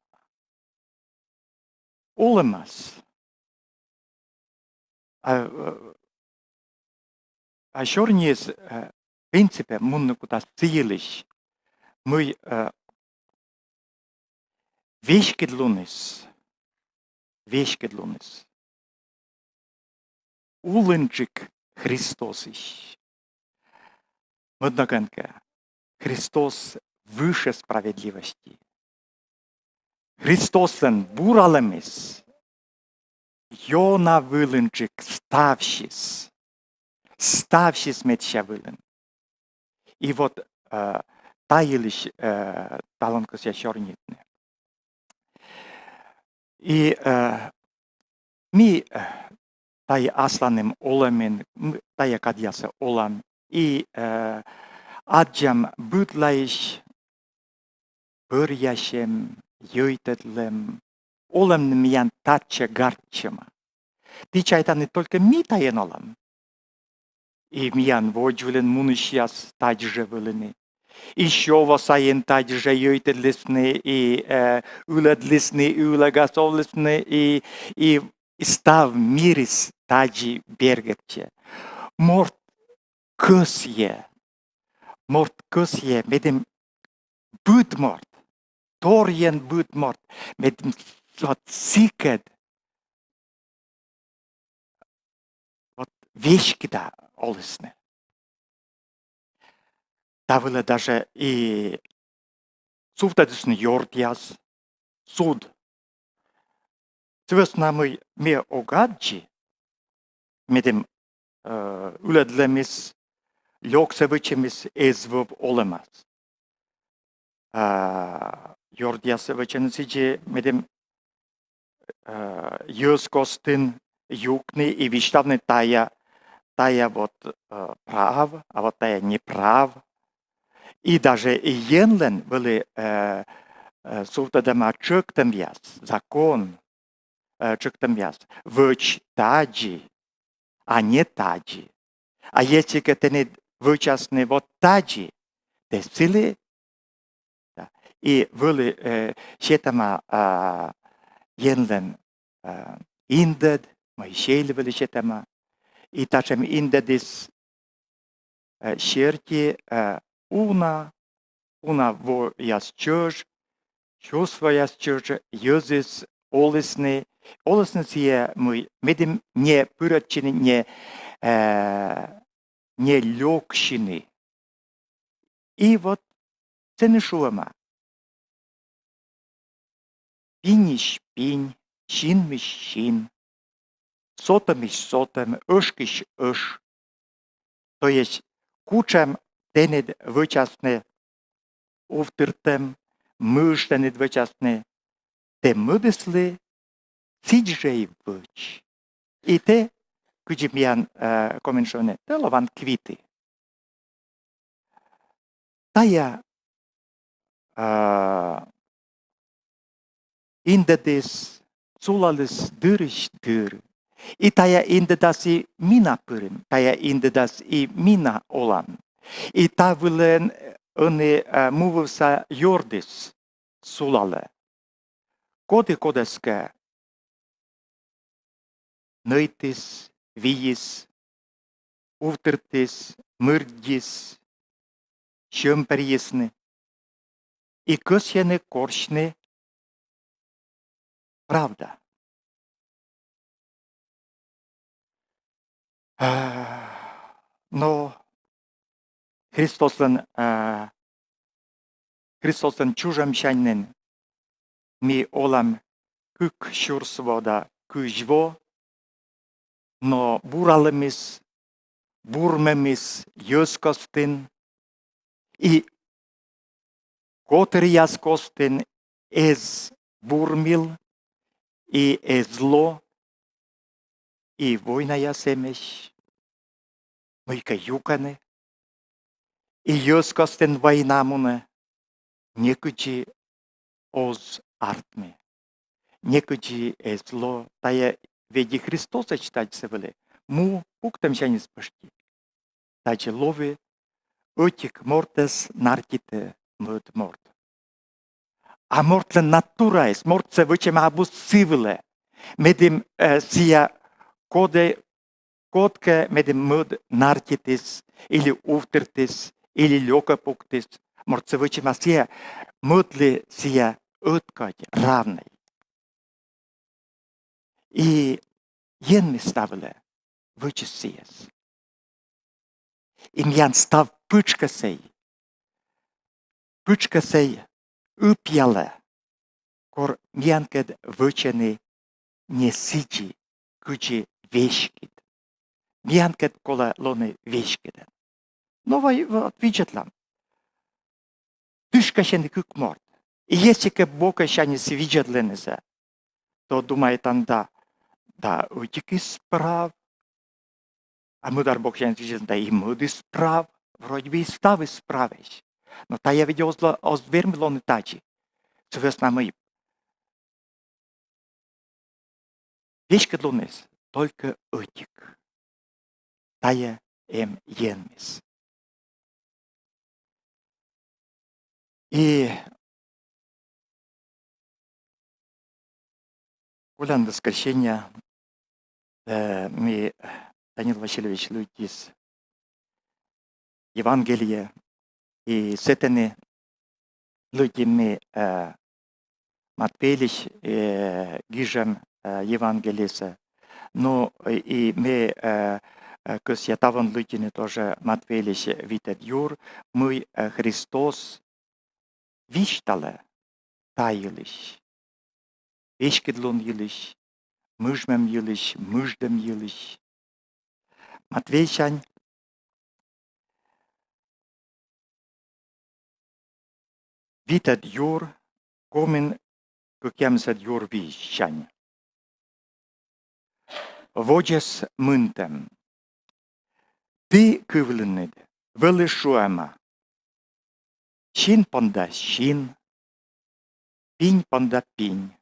олӧмас, а, а сёрниыс, э, принципе, мунны кутас сы йылысь, мый э, веськыдлуныс, веськыдлуныс улынджык Христосысь. Мӧд ногӧн кӧ, Христос выше справедливости. Христослӧн вуралӧмыс ёна вылынджык ставсьыс. Ставсьыс медся вылын. И вот э, та йылысь э, талун кӧсъя сёрнитны. И э, ми э, тайӧ асланым олӧмын, м, тайӧ кадъясӧ олам. И э, аддзам быдлаысь бӧръясьӧм, йӧйтӧдлӧм, олӧмным миян татчӧ гартчӧма. Ті чайтанныд, только ми тайӧн олам. И миян водзвылын мунысьяс тадзи жӧ вӧліны. И сё во сайын тадзи жӧ йӧйтӧдлісны, и э, ылӧдлісны, и ылӧгас овлісны, и, и, и став мирыс тадзи бергӧдчӧ. Морт кӧсйӧ, морт кӧсйӧ, медым быд морт, торйӧн быд морт, медым вот сыкӧд вот веськыда олісны. Та вылӧ даже и сувтӧдісны ёртъяс, суд. Сы вӧсна мый ме ог аддзы, медым э, ылӧдлӧмыс, лёксӧ вӧчӧмыс эз вӧв олӧмас. А ёртъясӧс вӧчӧны сідзи, медым э, йӧз костын юкны и висьтавны: тайӧ, тайӧ вот э, прав, а вот тайӧ неправ. И даже и Енлӧн вӧлі э, э, сувтӧдӧма тшӧктӧмъяс, закон, э, тшӧктӧмъяс: вӧч тадзи, а не тадзи. А если кӧ тэныд вӧчасны вот тадзи, тэ сылы, да, и вӧлі, э, сетӧма, а, Енлӧн, а, индӧд, Моисейлы вӧлі сетӧма. И татшӧм индӧдыс, э, серти, э, уна, уна вояс чӧж, чувствояс чӧж йӧзыс олісны, олісны сійӧ, мый медым не пырӧдчыны, не, э, не лёксьыны. И вот сэні шуӧма: пиньысь пинь, синмысь син, сотӧмысь сотӧм, ӧшкысь ӧш. То есть кутшӧм тэныд вӧчасны увтыртӧм, мыж тэныд вӧчасны, тэ мӧдыслы сідз жӧ и вӧч. И тэ, кыдзи миян, э, комиын шуӧны, тэ лоан квиты. Тая, э, индӧдыс сулаліс дырысь дыр. И тая индӧдас и ми на пырим, тая индӧдас и ми на олам. И та вылын ӧні, э, мувывса ёрдыс сулалӧ. Коді кодӧскӧ нӧйтіс, виис, увтыртіс, мырддис, сьӧм перйисны и кӧсйӧны корсьны правда. А, но Христослӧн, а, Христослӧн чужӧмсянь нин ми олам кык сюрс во да кызь во, но буралӧмыс, бурмӧмыс йӧз костын и котыръяс костын эз бурмил и эз ло, и войнаяс эмӧсь, мыйкӧ юкӧны, и йӧз костын война мунӧ, некыдзи оз артмы, некыдзи эз ло. Тая ведь и Христосӧдз тадзи вӧлі, му пуктӧмсяньыс пӧшти. Тадзи лои ӧтик мортӧс нартитӧ мӧд морт. А мортлӧн натураыс, мортсӧ вӧчӧма абу сы вылӧ, медым, э, сія кодӧ, кодкӧ медым мӧд нартитіс, или увтыртіс, или лёкӧ пуктіс. Мортсӧ вӧчӧма сія, мӧдлы сія ӧткодь, равнӧй. И Енмыс та вылӧ вӧчис сійӧс. И миян став пытшкӧсӧй, пытшкӧсӧй ыпъялӧ, кор миянкӧд вӧчӧны не сідзи, кыдзи веськыд. Миянкӧд колӧ лоны веськыдӧн. Но вай, вот, видзӧдлам. Тышкасьӧны кык морт. И если кӧ бокӧсяньыс видзӧдлынысӧ, то думайтан да, да, ӧтикыс прав. А мӧдар бокӧсяньыс видзӧдлан да, и мӧдыс прав. Вроде бы и ставыс правӧсь. Но тая ведь оз ло-, оз вермы лоны тадзи. Сы вӧсна мый веськыдлуныс только ӧтик. Тая эм Енмыс. И колян воскресенья, э, ми, Данил Васильевич лыддис Евангелие, и сэтӧні лыддим ми, э, Матфейлысь, э, гижӧм, э, Евангелиесӧ. Ну, и ме, э, э, кӧсъя талун лыддьыны тоже Матфейлысь витӧд юр, мый, э, Христос висьталӧ та йылысь, веськыдлун йылысь, мыжмӧм йылысь, мыждӧм йылысь. Матфейсянь витӧд юр, комын кӧкъямысӧд юр висьсянь. Водзӧс мынтӧм. Ті кывлінныд вӧлі шуӧма: син понда син, пинь понда пинь.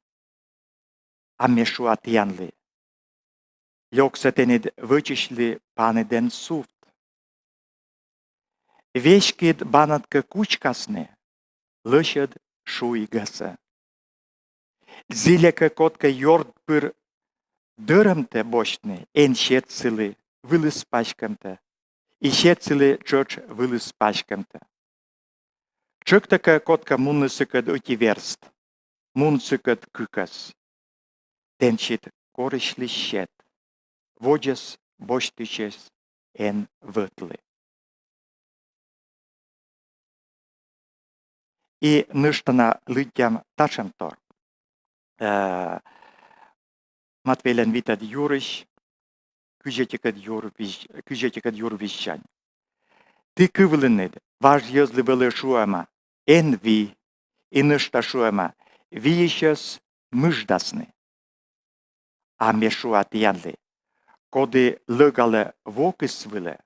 А ме шуа тіянлы: лёксӧ тэныд вӧчысьлы паныдӧн сувт. Веськыд банад кӧ кучкасны, лӧсьыд шуигӧсӧ. Зільӧ кӧ кодкӧ ёрд пыр дӧрӧмтӧ босьтны, эн сет сылы вылыс паськӧмтӧ, и сет сылы тшӧтш вылыс паськӧмтӧ. Тшӧктӧ кӧ кодкӧ мунны сыкӧд ӧти верст, мун сыкӧд кыкӧс. Тэнсьыд корысьлысь сет, водзӧс босьтысьӧс эн вӧтлы. И нӧшта на лыддям татшӧмтор. Э, Матвейлӧн витӧд юрысь, кызь ӧтикӧд юр визь-, кызь ӧтикӧд юр визьсянь. Ті кывлінныд, важ йӧзлы вӧлі шуӧма: эн вий, и нӧшта шуӧма: вийысьӧс мыждасны. А ме шуа тіянлы: коді лӧгалӧ вокыс вылӧ,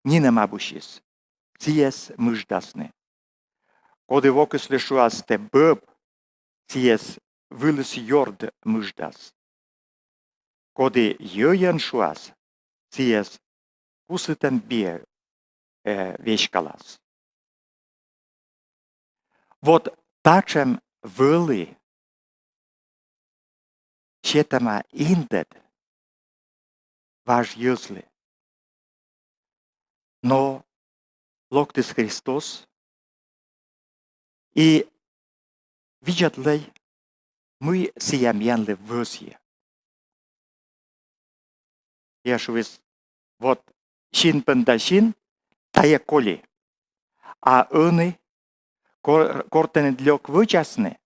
нинӧм абусьыс, сійӧс мыждасны. Коді вокыслы шуас: тэ бӧб, сійӧс вылыс ёрд мыждас. Коді йӧйӧн шуас, сійӧс кусыпӧм биӧ, э, веськалас. Вот татшӧм вӧлі сетӧма индӧд важ йӧзлы. Но локтіс Христос и видзӧдлӧй, мый сійӧ миянлы вӧзйӧ. Я шуис: вот син пӧнда син, тайӧ коли. А ӧні, кор-, кор тэныд лёк вӧчасны,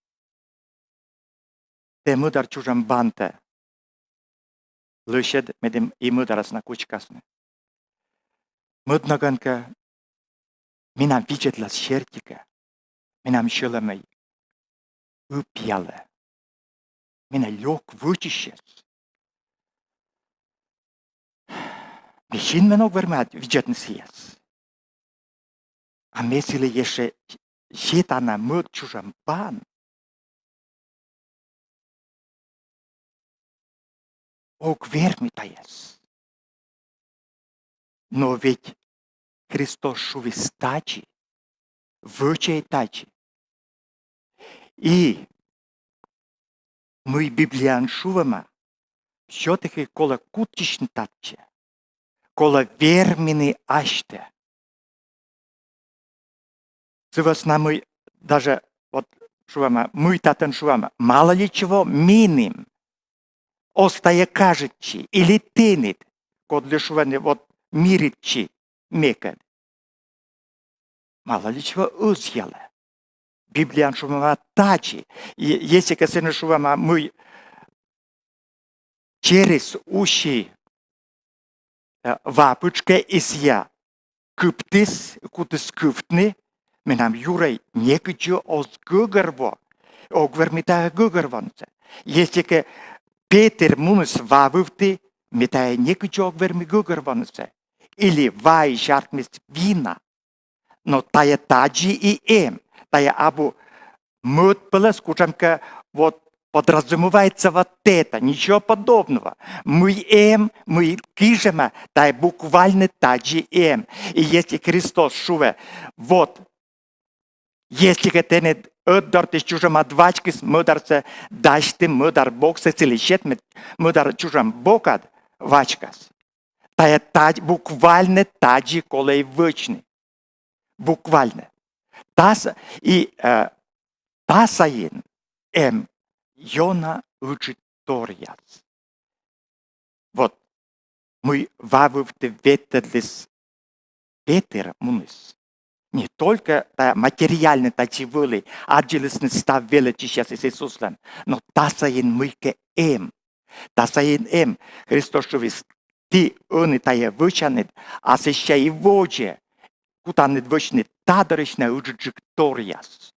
тэ мӧдар чужан бантӧ лӧсьӧд, медым и мӧдарӧс на кучкасны. Мӧд ногӧн кӧ менам видзӧдлас серти кӧ, менам сьӧлӧмӧй ыпъялӧ, менӧ лёк вӧчысьӧс. Ме синмӧн ог вермы ӧд видзӧдны сійӧс. А ме сылы ещӧ сета на мӧд чужан бан. Ог вермы тайӧс. Но ведь Христос шуис тадзи, вӧчӧй тадзи. И мый Библияын шуӧма, всё-таки колӧ кутчысьны татчӧ, колӧ вермыны асьтӧ. Сы вӧсна мый даже вот шуӧма, мый татӧн шуӧма, мало ли чего, меным оз тайӧ кажитчы, или тэныд, кодлы шуӧны, вот миритчы мекӧд. Мало ли чего ӧзъялӧ. Библияын шуӧма тадзи. И если кӧ сэні шуӧма, мый через уси, э, ва пытшкӧ, и сійӧ кыптіс, кутіс кывтны, менам юрӧй некыдзи оз гӧгӧрво, ог вермы тайӧ гӧгӧрвонысӧ. Если кӧ Петыр муніс ва вывті, ме тайӧ некыдзи ог вермы гӧгӧрвонысӧ. Или ваысь артмис вина. Но тайӧ тадзи и эм. Тайӧ абу мӧд пӧлӧс, кутшӧмкӧ вот подразумевается вот это, ничего подобного. Мый эм, мый гижӧма, тайӧ буквально тадзи эм. И если Христос шуӧ, вот, если кӧ тэныд ӧтдортысь чужӧмад вачкис, мӧдарсӧ дасьты мӧдар боксӧ, сылы сет мӧ-, мӧдар чужан бокад вачкас. Тайӧ тадз-, буквально тадзи колӧ и вӧчны. Буквально. Тасӧ-, и, э, та сайын эм ёна ыджыд торъяс. Вот мый ва вывті ветлӧдліс Петыр муніс. Не только та материальнӧ тадзи вӧлі, аддзылісны став велӧдчысьясыс Иисуслӧн, но та сайын мыйкӧ эм. Та сайын эм. Христос шуис: ті ӧні тайӧ вӧчанныд, а сэсся и водзӧ кутанныд вӧчны та дырысь на ыджыдджык торъяс.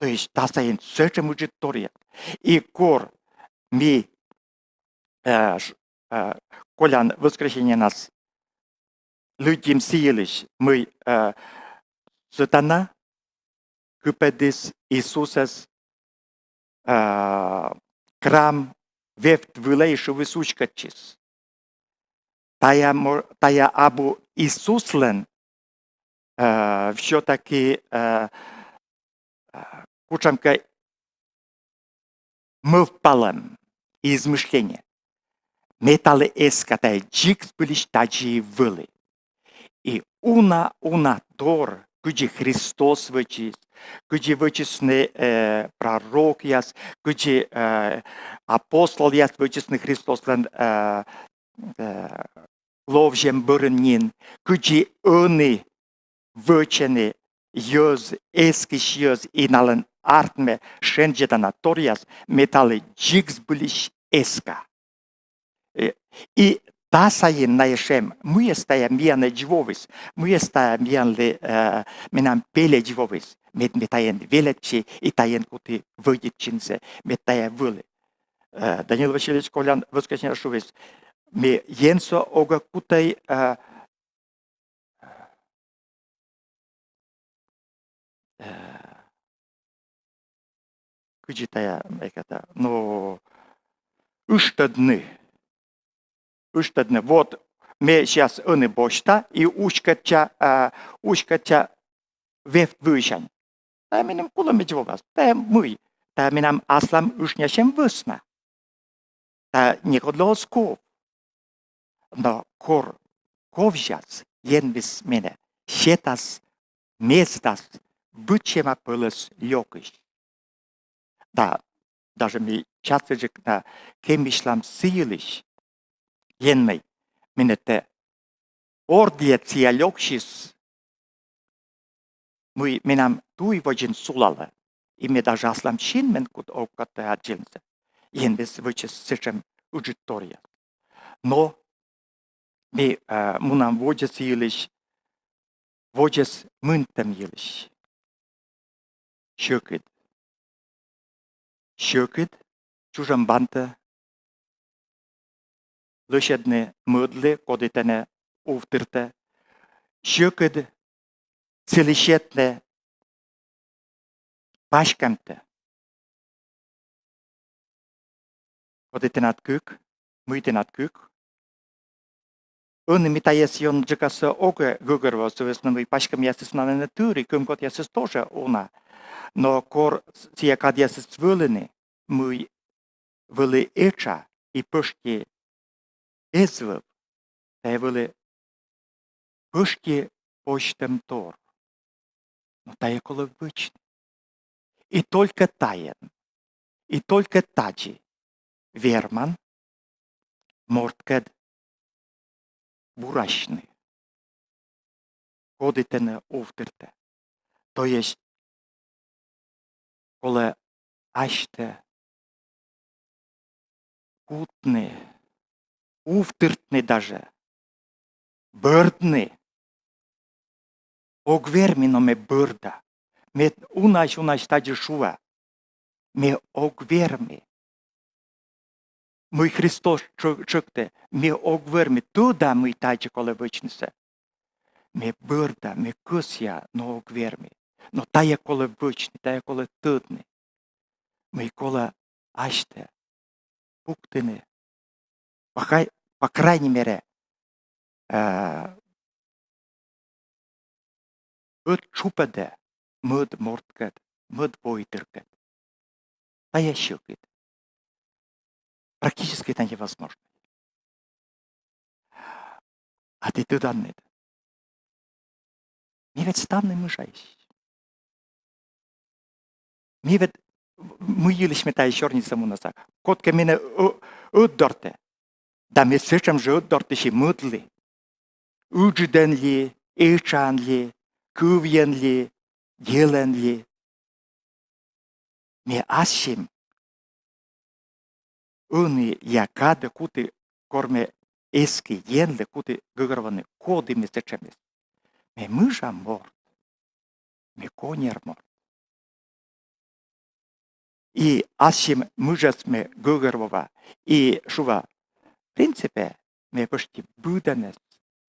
То есть та сайын сэтшӧм ыджыд торъяс. И кор ми, э, ш-, э, колян воскресеньенас лыддим сы йылысь, мый, э, сатана кыпӧдіс Иисусӧс, э, храм вевт вылӧ и шуис, уськӧдчис. Тайӧ мо-, тайӧ абу Иисуслӧн, э, всё-таки, э, кутшӧмкӧ мӧвпалӧм, измышление. Ме талы эска, тайӧ дзик збыльысь тадзи вӧлі. И уна, уна тор, кыдзи Христос вӧчис, кыдзи вӧчисны э, пророкъяс, кыдзи э, апостолъяс вӧчисны Христослӧн э, э, ловзьӧм бӧрын нин, кыдзи ӧні вӧчӧны йӧз, эскысь йӧз, и налӧн артмӧ шензьӧдана торъяс, ме талы дзик збыльысь эска. Э, и та сайын найӧ шуӧм, мыйӧс тайӧ миянӧдз воис, мыйӧс тайӧ миянлы э, менам пельӧдз воис, мед ме тайӧн велӧдчи и тайӧн куті вӧдитчынысӧ, мед тайӧ вӧлі. Э, Данил Васильевич Колян вӧскӧсйӧны, шуис, ме енсӧ огӧ кутӧй э, э, кыдзи тайӧ, эк, это, ну, ыштӧдны. Ыштӧдны. Вот ме сейчас ӧні босьта и уськӧдча, э, уськӧдча вевт вывсянь. Тайӧ меным кулӧмӧдз волас. Тайӧ мый? Тайӧ менам аслам ышнясьӧм вӧсна. Тайӧ некодлы оз ков. Но кор ковзяс, Енмыс менӧ сетас, мездас быдсяма пӧлӧс лёкысь. Да, даже ми частӧджык на кемысьлам сы йылысь: Енмӧй, менӧ тэ ордйӧ сыя лёксис, мый менам туй водзын сулалӧ, и ме даже аслам синмӧн кут ог кӧть аддзывлыны. Енмыс вӧчис сэтшӧм ыджыд торъяс. Но ми э, мунам водзӧ сы йылысь, водзӧс мынтӧм йылысь. Сьӧкыд. Сьӧкыд чужӧм бантӧ лӧсьӧдны мӧдлы, коді тэнӧ увтыртӧ. Сьӧкыд сылы сетны паськӧмтӧ, коді тэнад кык, мый тэнад кык. Ӧні ми тайӧс ёнджыкасӧ огӧ гӧгӧрво, сы вӧсна мый паськӧмъясыс на нин тыр и кӧмкотъясыс тоже уна. Но кор сійӧ кадъясыс вӧліны, мый вӧлі этша и пӧшти эз вӧв, тайӧ вӧлі пӧшти позьтӧм тор. Но тайӧ колӧ вӧчны. И только тайӧн, и только тадзи верман морткӧд бурасьны, коді тэнӧ увтыртӧ. То есть колӧ асьтӧ кутны, увтыртны даже, бӧрдны. Ог вермы, но ме бӧрда. Ме унаысь, унаысь тадзи шуа: ме ог вермы. Мый Христос тшӧ-, тшӧктӧ, ме ог вермы, тӧда, мый тадзи колӧ вӧчнысӧ. Ме бӧрда, ме кӧсъя, но ог вермы. Но тайӧ колӧ вӧчны, тайӧ колӧ тӧдны. Мый колӧ асьтӧ пуктыны, по край-, по крайней мере, э, ӧд тшупӧдӧ мӧд морткӧд, мӧд войтыркӧд. Тайӧ сьӧкыд. Практически это невозможно. А ті тӧданныд, ми ведь ставным ыджыдӧсь. Ми ведь, мый йылысь ме тайӧ сёрнисӧ муна, кодкӧ менӧ ӧтдортӧ, да ме сэтшӧм жӧ ӧтдортысь и мӧдлі. Ыджыдӧн ли, этшаӧн ли, кывйӧн ли, делӧн ли. Ме ассьым ӧнія кадӧ куті, кор ме эскӧ Енлы, куті гӧгӧрвоны, коді ме сэтшӧмыс. Ме мыжа морт, ме коньӧр морт. И ассьым мыжӧс ме гӧгӧрвоа и шуа: в принципе, ме пӧшти быдӧнӧс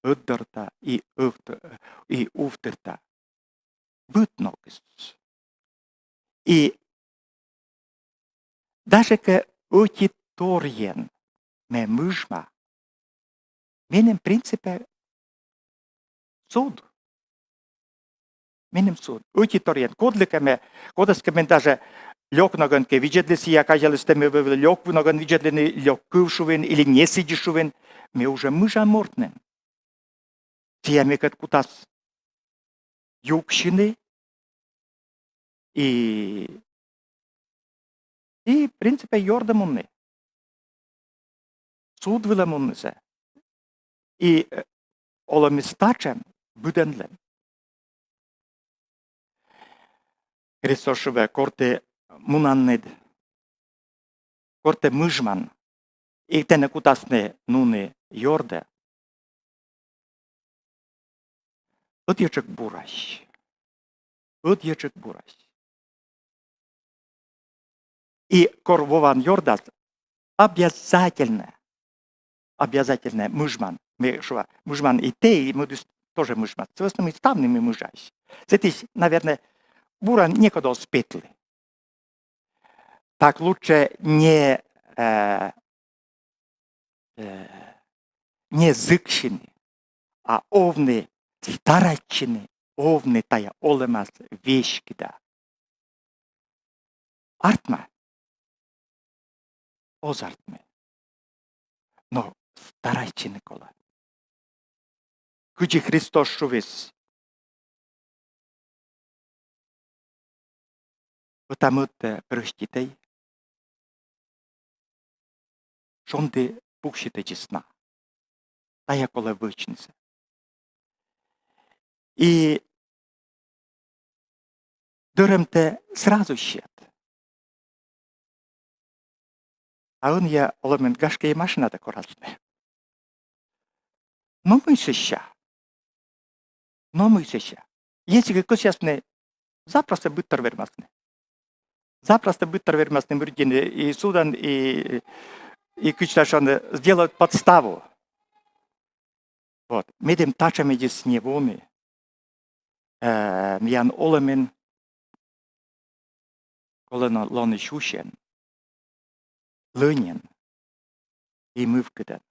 ӧтдорта и ӧвт-, и увтырта. Быд ногыс. И даже кӧ ӧти торйӧн ме мыжма, меным, в принципе, суд. Меным суд. Ӧти торйӧн. Кодлыкӧ ме, кодӧскӧ мен даже лёк ногӧн кӧ видзӧдлі, сійӧ казяліс, тэ ме вӧвлі лёк ногӧн видзӧдлыны, лёк кыв шуин или не сідзи шуин, ме уже мыжа морт нин. Сійӧ мекӧд кутас юксьыны и, и, в принципе, ёрдӧ мунны. Суд вылӧ муннысӧ. И, э, олӧмыс татшӧм быдӧнлӧн. Христос шуӧ, кор тэ мунанныд, кор тэ мыжман, и тэнӧ кутасны нуны ёрдӧ, ӧдйӧджык бурась. Ӧдйӧджык бурась. И кор вован ёрдас, обязательно, обязательно мыжман. Ме шуа, мыжман и тэ, и мӧдыс тоже мыжмас. Сы вӧсна мый ставнымы мыжаӧсь. Сэтысь, наверное, бура некод оз петлы. Так лучше не, э, э, не зыксьыны, а овны, старайтчыны овны тайӧ олӧмас веськыда. Артмӧ? Оз артмы. Но старайтчыны колӧ. Кыдзи Христос шуис: ӧта-мӧдтӧ прӧститӧй, шонді пуксьытӧдзыс на. Тайӧ колӧ вӧчнысӧ. И дӧрӧмтӧ сразу сет. А ӧнія олӧмын, гашкӧ, и машинатӧ корасны. Но мый сэсся? Но мый сэсся? Если кӧ кӧсъясны, запросто быдтор вермасны. Запросто быдтор вермасны мырддьыны и судӧн, и, и кыдз шуны, сделать подставу. Вот. Медым татшӧмӧдзыс не воны, э, миян олӧмын колӧ ло-, лоны сюсьӧн, лӧньӧн и мывкыдӧн.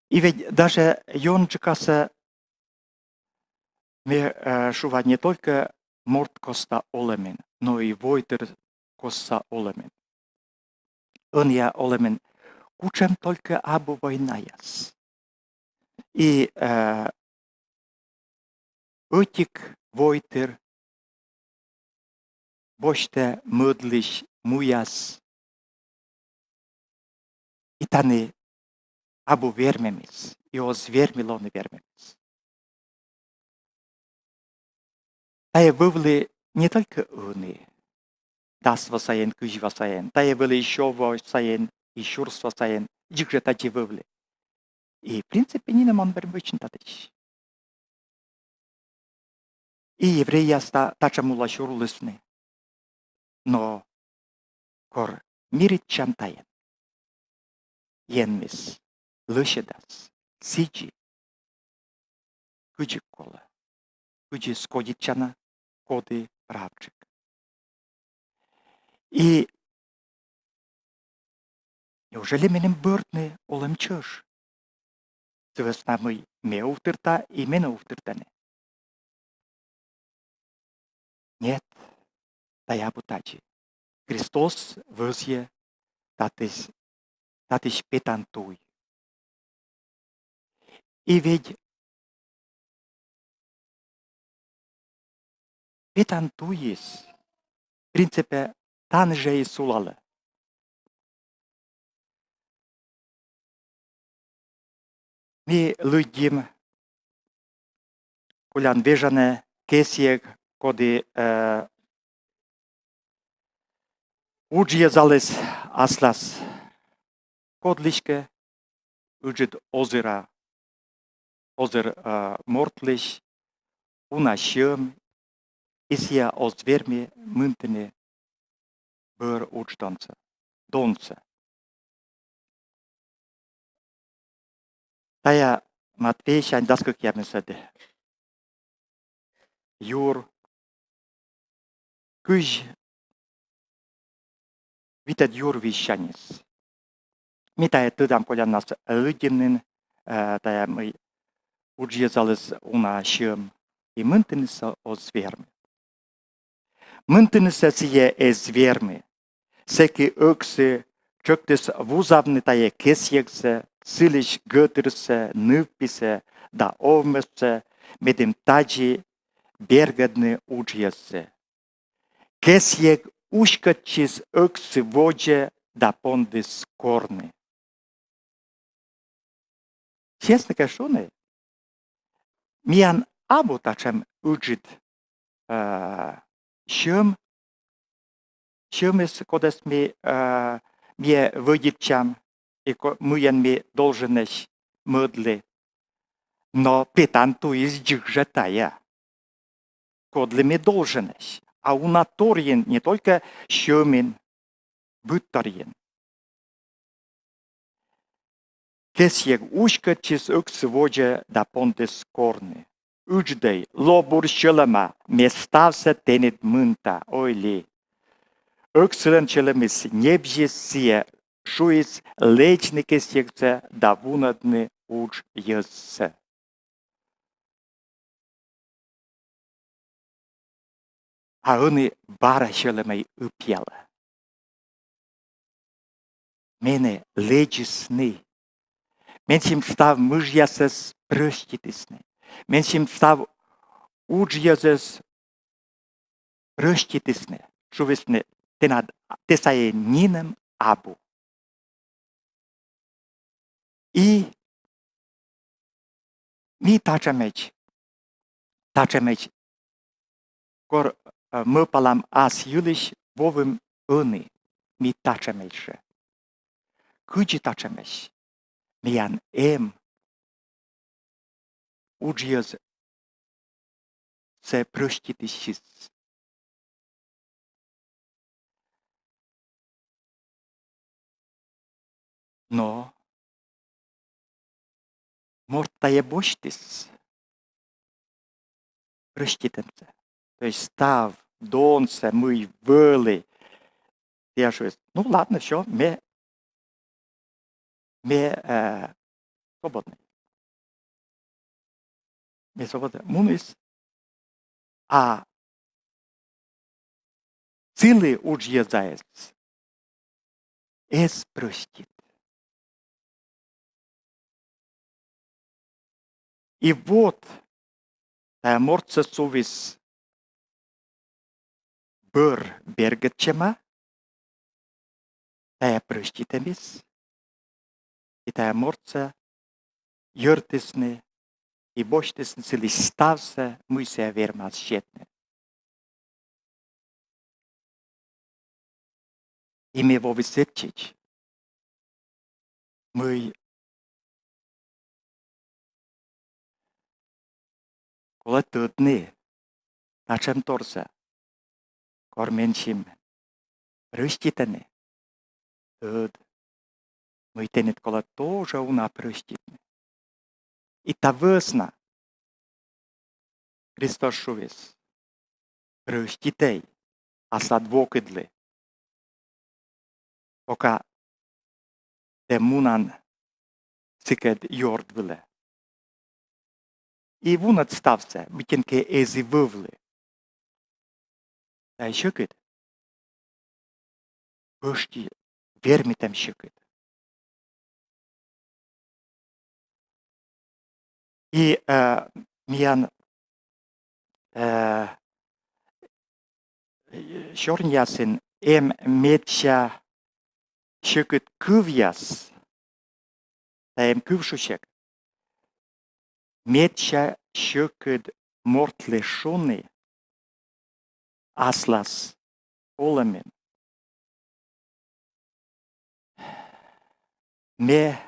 И ведь даже ёнджыкасӧ ме, э, шуа, не только морт коста олӧмын, но и войтыр коста олӧмын. Ӧнія олӧмын кутшӧм только абу войнаяс. И, э, ӧтик войтыр босьтӧ мӧдлысь муяс. И тані абу вермӧмыс, и оз вермы лоны вермӧмыс. Тайӧ вӧвлі не только ӧні, дас во сайын, кызь во сайын, тайӧ вӧлі и сё во сайын, и сюрс во сайын, дзик жӧ тадзи вӧвлі. И, в принципе, нинӧм он вермы вӧчны татысь. И еврейяс та-, татшӧм улӧ сюрлісны. Но кор миритчан тайӧн, Енмыс лӧсьӧдас сідзи, кыдзи колӧ, кыдзи сходитчана коді прапджык. И неужели меным бӧрдны олӧм чӧж? Сы вӧсна мый ме увтырта и менӧ увтыртӧны. Нет, тайӧ абу тадзи. Христос вӧзйӧ татысь, татысь петан туй. И ведь петан туйыс, в принципе, тані жӧ и сулалӧ. Ми лыддим колян вежонӧ кӧсйӧ, коді, э, уджйӧ заліс аслас кодлыськӧ, ыджыд озыра, озыр, э, мортлысь, уна сьӧм, и сійӧ оз вермы мынтыны бӧр удж донсӧ, донсӧ. Тайӧ Матфейсянь дас кӧкъямысӧд юр, кызь витӧд юр визьсяньыс. Ми тайӧ тӧдам коляннас лыддим нин, э, тайӧ мый уджйӧ заліс уна сьӧм. и мынтынысӧ оз вермы. Мынтынысӧ сійӧ эз вермы. Сэки ӧксы тшӧктіс вузавны тайӧ кесъегсӧ, сылысь гӧтырсӧ, нывписӧ да овмӧссӧ, медым тадзи бергӧдны уджйӧзсӧ. Кесъег уськӧдчис ӧксы водзӧ да пондіс корны. Честнӧ кӧ шуны, миян абу татшӧм ыджыд, э, сьӧм, сьӧмыс, кодӧс ми, э, ми вӧдитчам и ко-, мыйӧн ми долженӧсь мӧдлі. Но петан туйыс дзик жӧ тайӧ, кодлы ми долженӧсь, а уна торйын, не только сьӧмын, быдторйын. Кесъег уськӧдчис ӧксы водзӧ да пондіс корны. Ыдждӧй, ло бур сьӧлӧма, ме ставсӧ тэныд мынта, ой ли. Ӧксылӧн сьӧлӧмыс небзис, сійӧ шуис лэдзны кесъегсӧ да вунӧдны уджйӧзсӧ. А ӧні бара сьӧлӧмӧй ыпъялӧ. Менӧ лэдзисны. Менсьым став мыжъясӧс прӧститісны. Менсьым став уджйӧзӧс прӧститісны. Шуисны, тэнад, тэ сайын нинӧм абу. И ми татшӧмӧсь, татшӧмӧсь, кор, э, мӧвпалам ас йылысь, вӧвим ӧні, ми татшӧмӧсь жӧ. Кыдзи татшӧмӧсь? Миян эм уджйӧзсӧ прӧститысьыс. Но морт тайӧ босьтіс прӧститӧмсӧ. То есть став донсӧ, мый вӧлі. Тайӧ шуис: ну ладно, всё, ме, ме, э, свободный. Ме свободный. Муніс. А сылы уджйӧзаыс эз прӧстит. И вот тайӧ мортсӧ сувис бӧр бергӧдчӧма, тайӧ прӧститӧмыс, и тайӧ мортсӧ йӧртісны и босьтісны сылысь ставсӧ, мый сійӧ вермас сетны. И ме вӧвлі сэтчӧдз, мый колӧ тӧдны татшӧмторсӧ, кор менсьым прӧститӧны, тӧд, мый тэныд колӧ тоже уна прӧститны. И та вӧсна Христос шуис: прӧститӧй аслад вокыдлы, пока тэ мунан сыкӧд ёрд вылӧ. И вунӧд ставсӧ, быттьӧкӧ эз и вӧвлы. Тайӧ сьӧкыд. Пӧшти вермитӧм сьӧкыд. И, э, миян, э, сёрниясын эм медся сьӧкыд кывъяс, да эм кыв шусьӧг. Медся сьӧкыд мортлы шуны аслас олӧмын: ме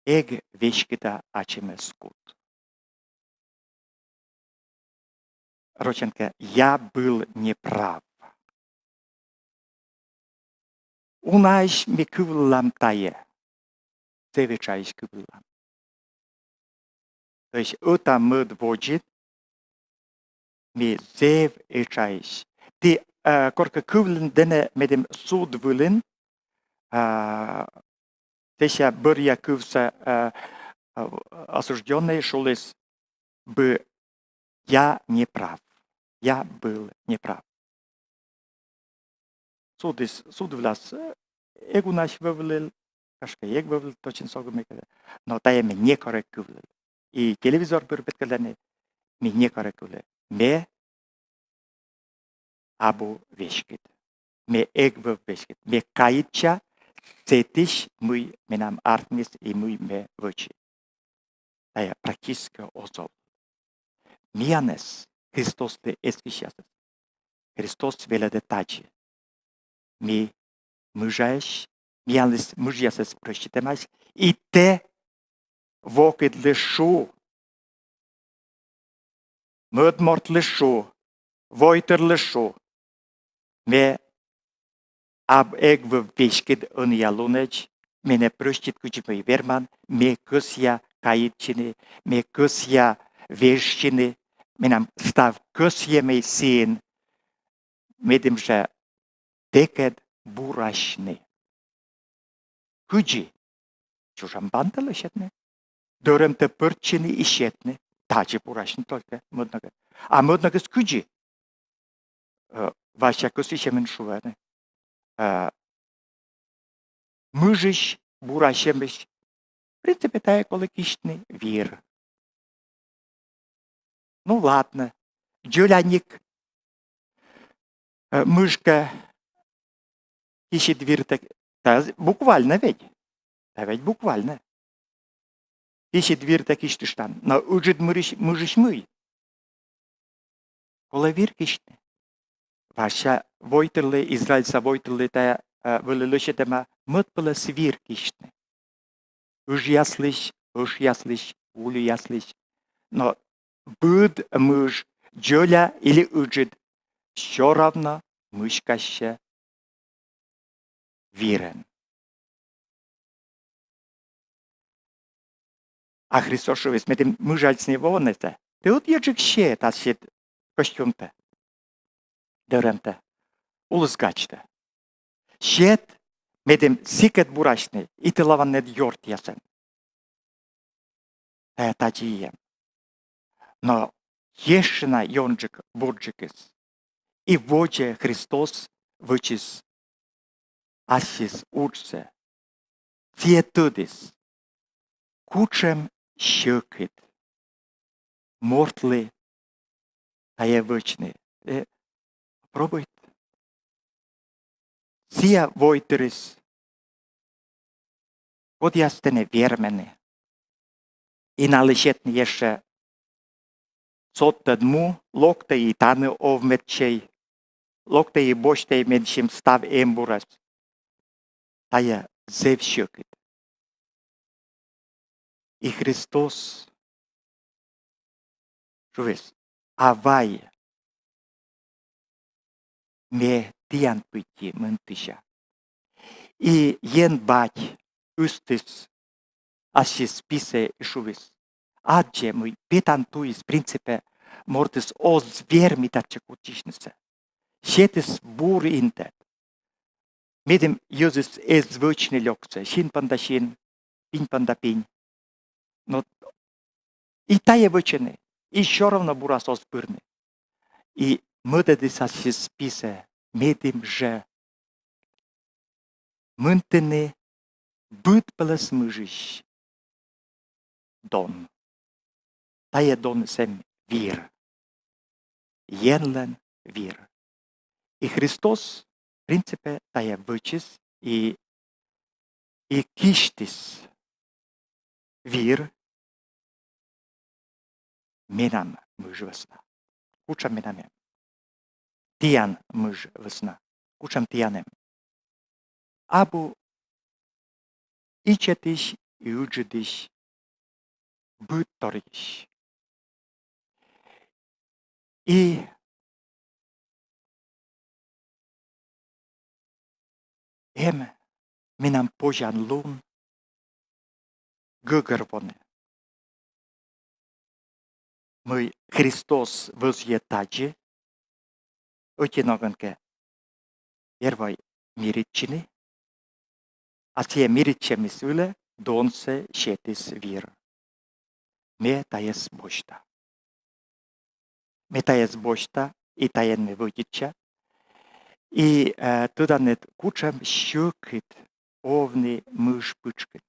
эг веськыда ачымӧс кут. Рочӧн кӧ: я был неправ. Унаысь ми кывлам тайӧ. Зэв этшаысь кывлам. То есть ӧта-мӧд водзын ми зэв этшаысь. Ті, э, коркӧ кывлін дінӧ, медым суд вылын, э, сэсся бӧръя кывсӧ, э, э, осуждённӧй шуліс бы Я не прав. Я был не прав. Судыс, суд вылас, э, эг унась вӧвлыл, гашкӧ, эг вӧвлыл, точнӧ сӧмын ме кӧ. Но тайӧ ме некор эг кывлы. И телевизор пыр петкӧдлыны, ме некор эг кывлы. Ме абу веськыд. Ме эг вӧв веськыд. Ме каитча сэтысь, мый менам артмис и мый ме вӧчи. Тайӧ практически оз ов. Миянӧс, Христослы эскысьясӧс, Христос велӧдӧ тадзи: ми мыжаӧсь, миянлысь мыжъясӧс прӧститӧмаӧсь, и тэ вокыдлы шу, мӧд мортлы шу, войтырлы шу: ме аб эг вӧв веськыд ӧнія лунӧдз, менӧ прӧстит кыдзи мый верман, ме кӧсъя каитчыны, ме кӧсъя вежсьыны, менам став кӧсйӧмӧй сыын, медым жӧ тэкӧд бурасьны. Кыдзи? Чужан бантӧ лӧсьӧдны. Дӧрӧмтӧ пӧрччыны и сетны. Тадзи бурасьны только мӧд ногӧн. А мӧд ногыс кыдзи? Э, Вася кӧсйысьӧмӧн шуӧны. Э, Мыжысь бурасьӧмысь, в принципе, тайӧ колӧ кисьтны вир. Ну, ладно. Дзоляник, э, мыж кӧ кисьыд виртӧ, тайӧ буквально ведь. Тайӧ ведь буквально. Кисьыд виртӧ кисьтыштан. Но ыджыд мыжысь, мыжысь мый? Колӧ вир кисьтны. Вася войтырлы, Израильса войтырлы тайӧ, э, вӧлі лӧсьӧдӧма мӧдпӧлӧс вир кисьтны. Ыжъяслысь, ӧшъяслысь, улӧяслысь. Но быд мыж, дзоля или ыджыд, всё равно мыськасьӧ вирӧн. А Христос шуис: медым мыжалісны воӧны, тэ ӧд еджык сет ассьыд костюмтӧ, дӧрӧмтӧ, улысгачтӧ. Сет, медым сыкӧд бурасьны и тылаванныд ёртъясӧн. Тайӧ тадзи и эм. Но ещӧ на ёнджык бурджыкыс. И водзӧ Христос вӧчис ассьыс уджсӧ. Сійӧ тӧдіс, кутшӧм сьӧкыд мортлы тайӧ вӧчны. Э, пробуйт. Сійӧ войтырыс, кодъяс тэнӧ вермӧны. И налы сетны ещӧ содтӧд му, локтӧй и тані овмӧдчӧй, локтӧй и босьтӧй менсьым став эмбурӧс. Тайӧ зэв сьӧкыд. И Христос шуис: Авай, ме тіян пыдди мынтыся. И Ен Бать ыстіс ассьыс писӧ и шуис: аддзӧ, мый петан туйыс, в принципе, мортыс оз вермы татчӧ кутчысьнысӧ. Сетіс бур интӧ. Медым йӧзыс эз вӧчны лёксӧ, син понда син, пинь понда пинь. Но и тайӧ вӧчӧны, и всё равно бурас оз пырны. И мӧдӧдіс ассьыс писӧ, медым жӧ мынтыны быдпӧлӧс мыжысь дон. Тайӧ доныс эм вир. Енлӧн вир. И Христос, в принципе, тайӧ вӧчис и, и кисьтіс вир менам мыж вӧсна. Кутшӧм менам эм? Тіян мыж вӧсна. Кутшӧм тіян эм? Абу ичӧтысь и ыджыдысь, быдторйысь. И эм менам позянлун гӧгӧрвоны, мый Христос вӧзйӧ тадзи, ӧти ногӧн кӧ, первой миритчыны, а сійӧ миритчӧмыс вылӧ донсӧ сетіс вир. Ме тайӧс босьта. Ме тайӧс босьта, и тайӧн ме вӧдитча. И, э, тӧданныд, кутшӧм сьӧкыд овны мыж пытшкын.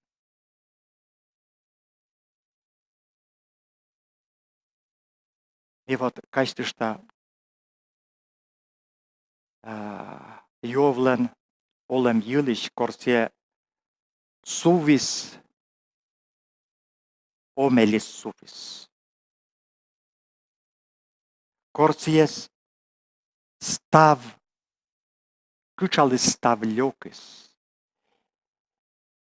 И вот казьтышта, а, Йовлӧн олӧм йылысь, кор сійӧ сувис, омӧлис сувис. Кор сійӧ с-, став, кытшаліс став лёкыс.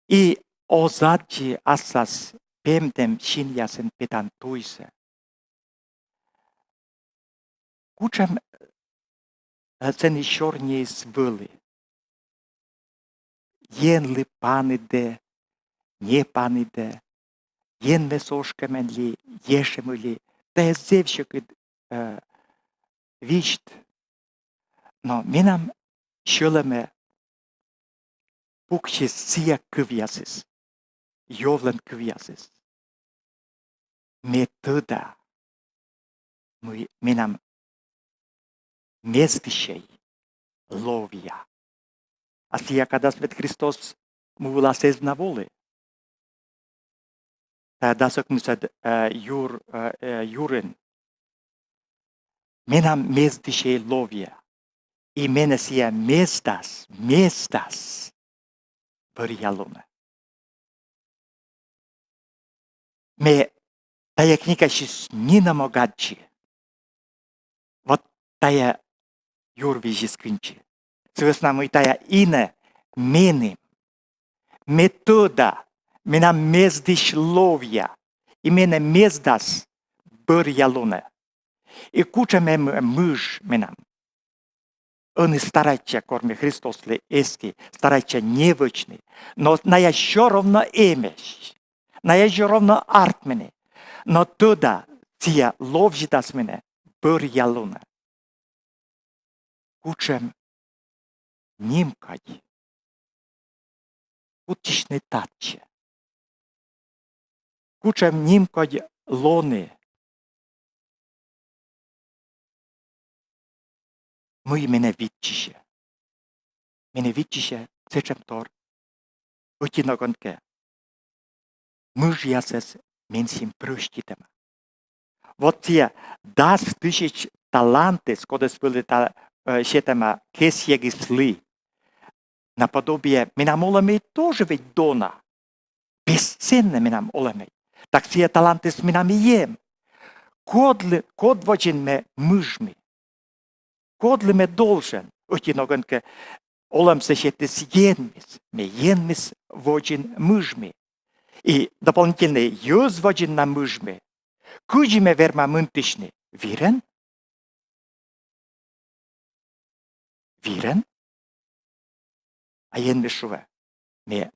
И оз аддзы аслас пемдӧм синъясын петан туйсӧ. Кутшӧм, э, сэні сёрниыс вӧлі. Енлы паныдӧ, не паныдӧ, енмӧс ошкӧмӧн ли, ешӧмӧн ли, тайӧ зэв сьӧкыд, э, висьт. Но менам сьӧлӧмӧ пуксис сійӧ кывъясыс, Йовлӧн кывъясыс. Ме тӧда, мый менам мездысьӧй ловъя. А сійӧ кадас вед Христос му вылас эз на волы. Тайӧ дас ӧкмысӧд, э, юр, э, э, юрын. Менам мездысьӧй ловъя. И менӧ сійӧ мездас, мездас бӧръялунӧ. Ме тайӧ книгаысь нинӧм ог аддзы. Вот тайӧ юр визис кындзи. Сы вӧсна мый тайӧ инӧ меным. Ме тӧда, менам мездысь ловъя, и менӧ мездас бӧръялунӧ. И кутшӧм эм мыж менам. Ӧні старайтча, кор ме Христослы эски, старайтча не вӧчны. Но найӧ всё равно эмӧсь. Найӧ всё равно артмӧны. Но тӧда, сійӧ ловзьӧдас менӧ бӧръялунӧ. Кутшӧм нимкодь кутчысьны татчӧ. Кутшӧм нимкодь лоны, мый менӧ виччысьӧ. Менӧ виччысьӧ сэтшӧмтор, ӧти ногӧн кӧ, мыжъясӧс менсьым прӧститӧма. Вот сійӧ дас тысяч талантыс, кодӧс вӧлі та-, э, сетӧма кесъегыслы. Наподобие, менам олӧмӧй тоже ведь дона. Бесценнӧ менам олӧмӧй. Так сійӧ талантыс менам и эм. Кодлы, код водзын ме мыжмы? Кодлы ме должен? Ӧти ногӧн кӧ, олӧмсӧ сетіс Енмыс, ме Енмыс водзын мыжмы. И дополнительнӧ йӧз водзын на мыжмы. Кыдзи ме верма мынтысьны? Вирӧн? Вирӧн? А Енмыс шуӧ: ме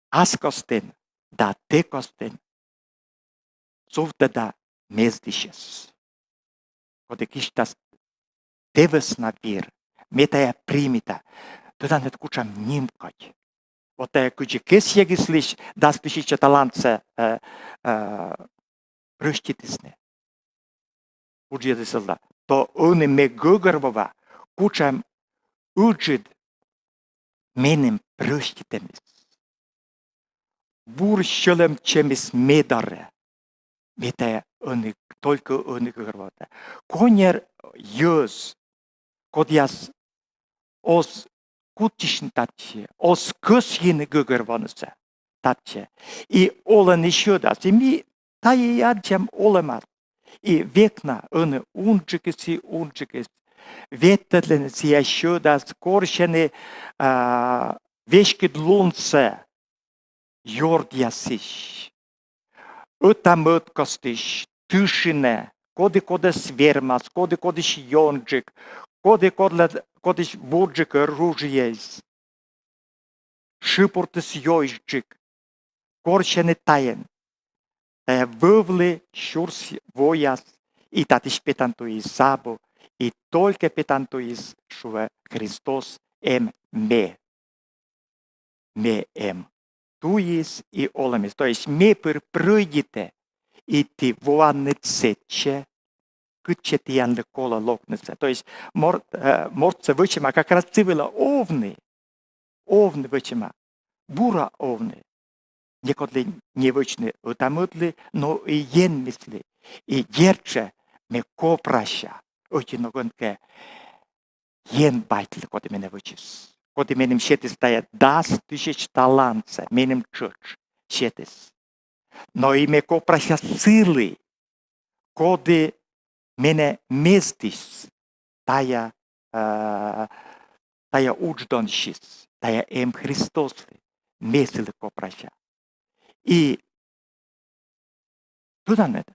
ас костын да тэ костын сувтӧда мездысьӧс, коді кисьтас тэ вӧсна вир. Ме тайӧ примита. Тӧданныд, кутшӧм нимкодь. Вот тайӧ кыдзи кесъегыслысь дас тысяча талантсӧ, э, э, прӧститісны. Уджъясыслы. То ӧні ме гӧгӧрвоа, кутшӧм ыджыд меным прӧститӧмыс. Бур сьӧлӧмчӧмыс ме дорӧ. Ме тайӧ ӧні, только ӧні гӧгӧрвоа. Коньӧр йӧз, кодъяс оз кутчысьны татчӧ, оз кӧсйыны гӧгӧрвоанысӧ татчӧ. И олӧны сьӧдас, и ми тайӧ аддзам олӧмас. И век на ӧні унджыкыс и унджыкыс ветлӧдлӧны сійӧ сьӧдас, корсьӧны, а, веськыд лунсӧ ёрдъясысь, ӧта-мӧд костысь, тышинӧ, коді кодӧс вермас, коді кодысь ёнджык, коді кодлы, кодысь бурджык ружьеыс, шыпуртыс ёнджык, корсьӧны тайӧн. Тайӧ вӧвлы сюрс вояс, и татысь петан туйыс абу, и только петан туйыс, шуӧ Христос, эм ме. Ме эм туйыс и олӧмыс. То есть ме пыр прӧйдитӧ, и ті воанныд сэтчӧ, кытчӧ тіянлы колӧ локнысӧ. То есть морт, э, мортсӧ вӧчӧма как раз сы вылӧ овны, овны вӧчӧма, бура овны. Некодлы не вӧчны ӧта-мӧдлы, но и Енмыслы. И дерт жӧ, ме копрася ӧти ногӧн кӧ Ен Батьлы, коді менӧ вӧчис, коді меным сетіс тайӧ дас тысяч талантсӧ, меным тшӧтш сетіс. Но и ме копрася сылы, коді менӧ мездіс тайӧ, э, тайӧ удждонсьыс, тайӧ эм Христослы, ме сылы копрася. И тӧданныд,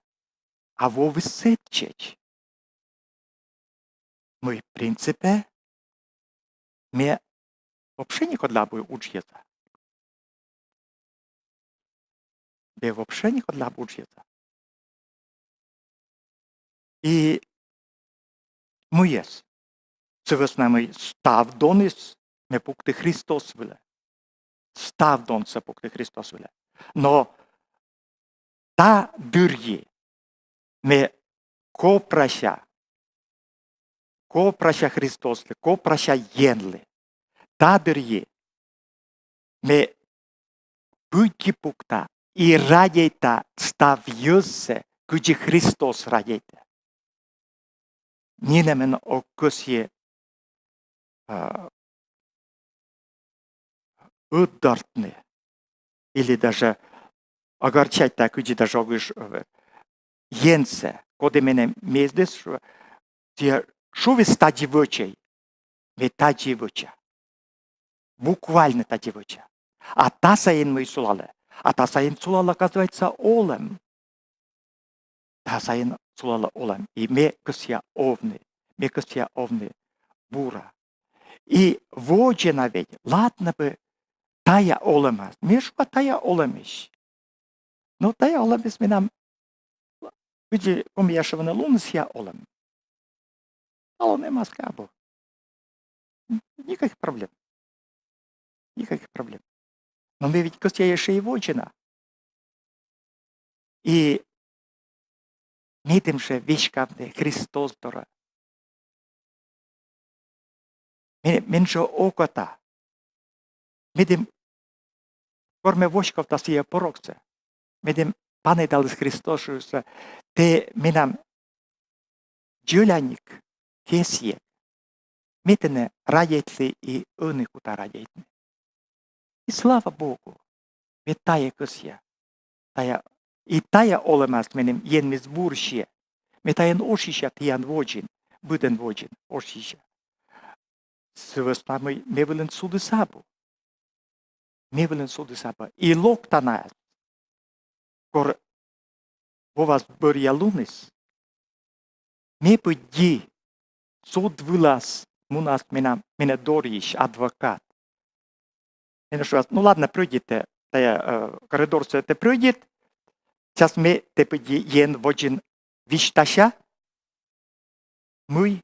а вӧлі сэтчӧдз, мый, в принципе, ме вообще некодлы абу уджйӧза. Ме вообще некодлы абу уджйӧза. И муяс, сы вӧсна мый став доныс ме пукті Христос вылӧ. Став донсӧ пукті Христос вылӧ. Но та дырйи ме копрася, копрася Христослы, копрася Енлы. Та дырйи ме пыдди пукта и радейта став йӧзсӧ, кыдзи Христос радейтӧ. Нинӧмӧн ог кӧсйы, а, ӧтдортны или даже огорчать, да, кыдзи даже ог ыш, э, Енсӧ, коді менӧ мездіс, шу-, сійӧ шуис тадзи вӧчӧй, ме тадзи вӧча. Буквально тадзи вӧча. А та сайын мый сулалӧ? А та сайын сулалӧ, оказывается, олӧм. Та сайын сулалӧ олӧм. И ме кӧсъя овны. Ме кӧсъя овны бура. И водзӧ на ведь, ладно бы, тайӧ олӧмас. Ме шуа, тайӧ олӧмысь. Но тайӧ олӧмыс менам, кыдзи комияс шуӧны, лунсянь олӧм. Талун эмас кӧ, абу. Никаких проблем. Никаких проблем. Но ме ведь кӧсъя ещӧ и водзӧ на. И медым жӧ веськавны Христос дорӧ. Ме-, мен жӧ окота. Медым, кор ме воськовта сійӧ порогсӧ, медым паныдаліс Христос, шуис: «Тэ менам дзоляник, кесйӧ. Ме тэнӧ радейтлі и ӧні кута радейтны». И слава Богу, ме тайӧ кӧсъя. Тайӧ, и тайӧ олӧмас меным Енмыс бур сиӧ. Ме тайӧн ошйыся тіян водзын, быдӧн водзын ошйыся. Сы вӧсна мый ме вылын судыс абу. Ме вылын судыс абу. И локтанас, кор вовас бӧръя луныс, ме пыдди суд вылас мунас менам, менӧ дорйысь адвокат. Меным шуас: «Ну ладно, прӧйдит тэ, тайӧ, э, коридорсӧ тэ прӧйдит, сейчас ме тэ пыдди Ен водзын висьтася, мый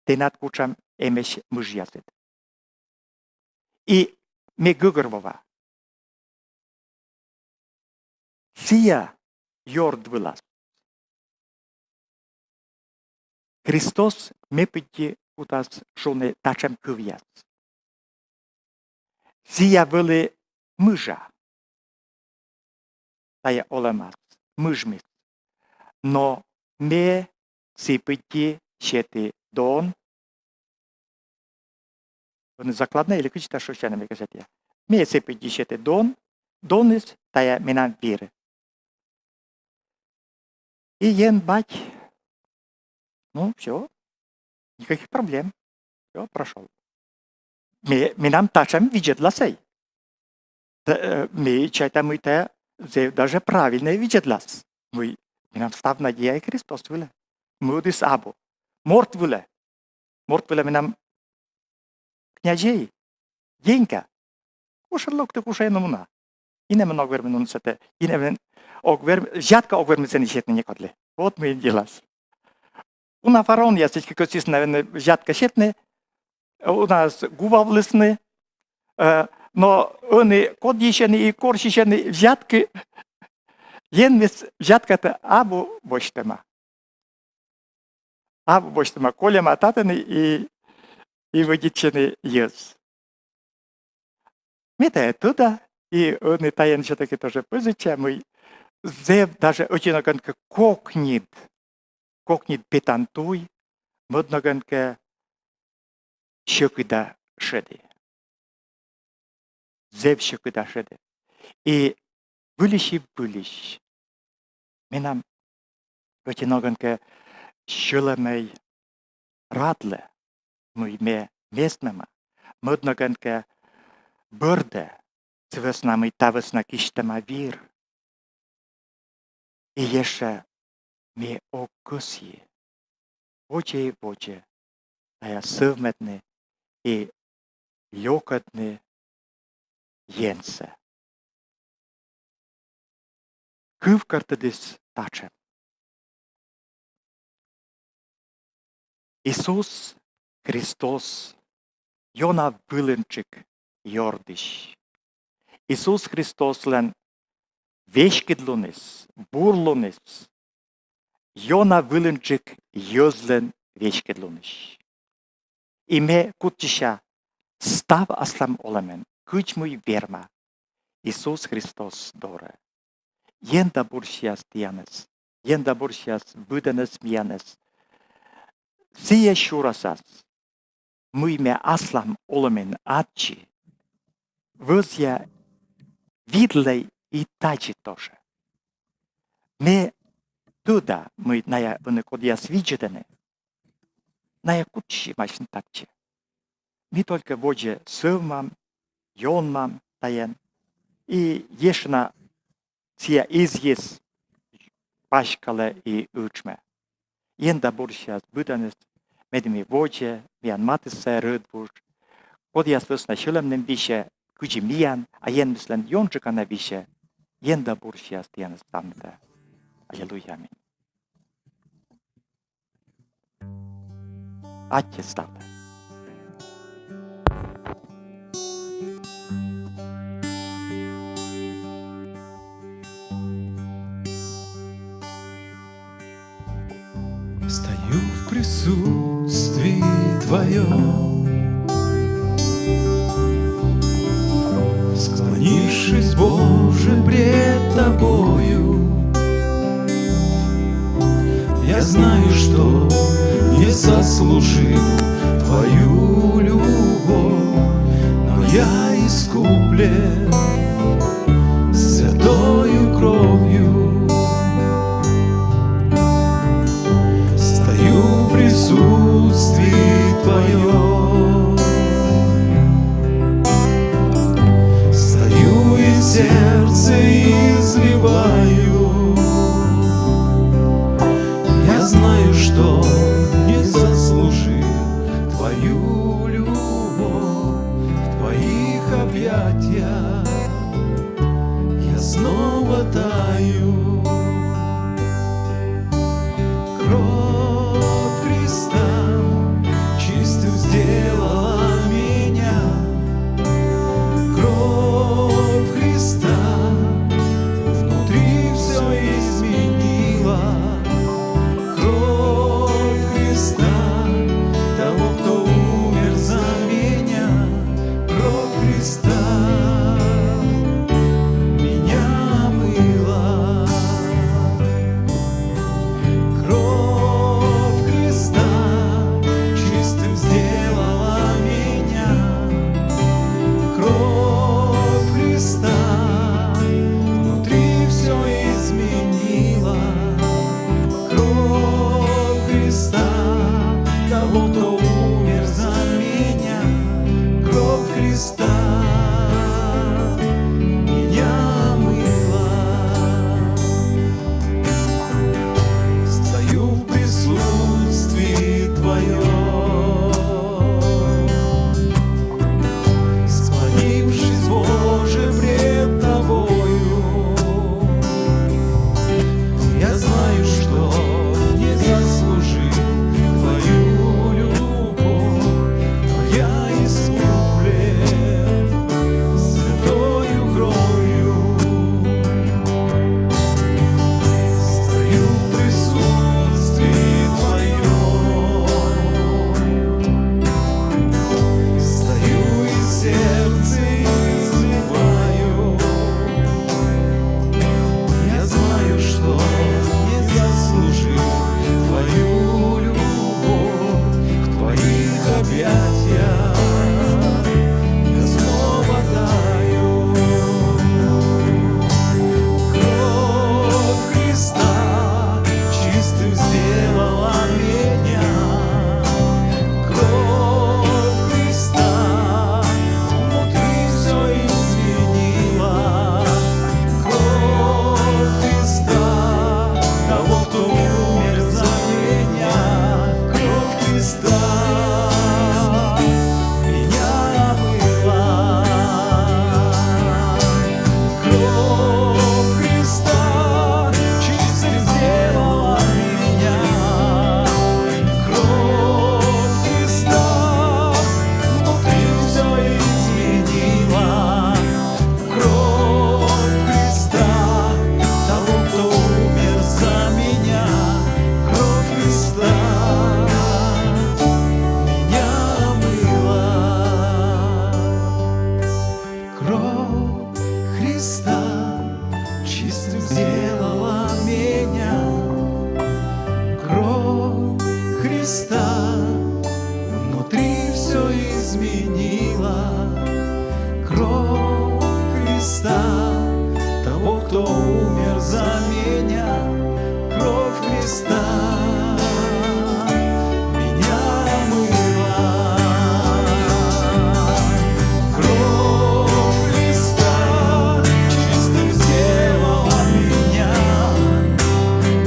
тэнад кутшӧм эмӧсь мыжъясыд». И ме гӧгӧрвоа, сійӧ ёрд вылас Христос ме пыдди кутас шуны татшӧм кывъяс. Сійӧ вӧлі мыжа, тайӧ олӧмас, мыжмыс. Но ме сы пыдди сеті дон. Ӧні закладнӧй или кыдзи тадз шусян, ме кӧсъя тӧдны. Ме сы пыдди сеті дон, доныс — тайӧ менам вир. И Ен Бать, ну, всё, никаких проблем. Всё, прошёл. Ме-, менам татшӧм видзӧдласӧй. Т-, э, ме чайта, мый тайӧ зэв даже правильнӧй видзӧдлас. Мый менам став надеяӧй Христос вылӧ. Мӧдыс абу. Морт вылӧ. Морт вылӧ менам князь, деньга. Кутшӧм локтӧ, кутшӧм мунӧ. Инӧмӧн ог вермы нин сетны, инӧмӧн ог вермы, взятка ог вермы сэні сетны некодлы. Вот мый делас. Уна фараонъяс эськӧ кӧсйисны, наверно, взятка сетны, унаӧс гувавлісны, э, но ӧні кодйысьӧны и корсьысьӧны взяткӧ, Енмыс взяткатӧ абу босьтӧма. абу босьтӧма, кольӧма татӧн и, и вӧдитчӧны йӧз. Ме тайӧ тӧда, и ӧні тайӧн всё-таки тоже пӧзича, мый зэв даже ӧти ногӧн кӧ кокньыд, кокньыд петан туй мӧд ногӧн кӧ сьӧкыда шеді. Зэв сьӧкыда шеді. И выльысь и выльысь менам ӧти ногӧн кӧ сьӧлӧмӧй радлӧ, мый ме мезмӧма, мӧд ногӧн кӧ бӧрдӧ, сы вӧсна мый та вӧсна кисьтӧма вир. И ещӧ ме ог кӧсйы водзӧ и водзӧ тайӧ сӧвмӧдны и лёкӧдны Енсӧ. Кывкӧртӧдыс татшӧм. Иисус Христос ёна вылынджык ёрдысь. Иисус Христослӧн веськыдлуныс, бурлуныс ёна вылынджык йӧзлӧн веськыдлунысь. И ме кутчыся став аслам олӧмӧн, кыдз мый верма, Иисус Христос дорӧ. Ен да бурсіяс тіянӧс, ен да бурсіяс быдӧнӧс миянӧс. Сійӧ сюрасас, мый ме аслам олӧмын аддзи, вӧзъя видлӧй и тадзи тоже. Ме тӧда, мый найӧ ӧні, кодъяс видзӧдӧны, найӧ кутчысьӧмаӧсь татчӧ. Ми только водзӧ сӧвмам, ёнмам тайӧн, и ещӧ на сійӧ изйис паськалӧ и ытшмӧ. Ен да бурсіяс быдӧнӧс, медым и водзӧ миян матыссӧ рӧдвуж, кодъяс вӧсна сьӧлӧмным висьӧ, кыдзи миян, а Енмыслӧн ёнджыка на висьӧ. Ен да бурсіяс тіянӧс ставнытӧ. Аллилуйя, аминь. Аттьӧ ставтӧ. Стою в присутствии Твоем, склонившись, Боже, пред Тобою. Я знаю, что не заслужил Твою любовь, но я искуплен святою кровью. Стою в присутствии Твоем, стою и сердце изливаю. Я знаю, что не заслужил Твою любовь, в Твоих объятиях я снова таю. Кровь Христа чистым сделала меня. Кровь Христа внутри всё изменила. Кровь Христа, того, кто умер за меня. Кровь Христа меня омыла. Кровь Христа чистым сделала меня. Кровь Христа внутри всё изменила. Кровь Христа, того, кто умер за меня. Кровь Христа меня омыла. Стою в присутствии Твоем, склонившись, Боже, пред Тобою. Я знаю, что не заслужил Твою любовь, изменила. Кровь Христа, того, кто умер за меня. Кровь Христа меня омыла. Кровь Христа чистым сделала меня.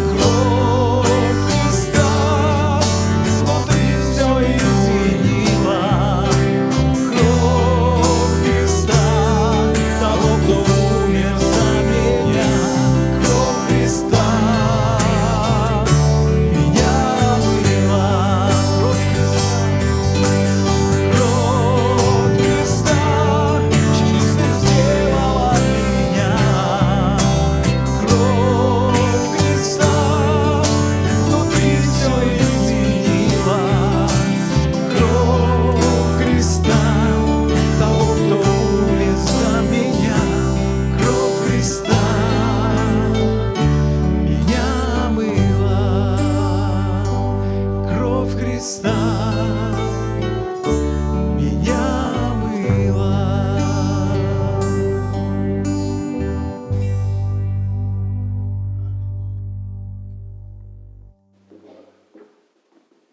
Кровь Христа внутри всё изменила. Кровь Христа, того, кто умер за меня. Кровь Христа меня омыла. Кровь Христа, кровь Христа чистым сделала меня. Кровь Христа внутри всё изменила. Кровь Христа, того, кто умер за меня. Кровь Христа меня омыла. Кровь Христа меня омыла.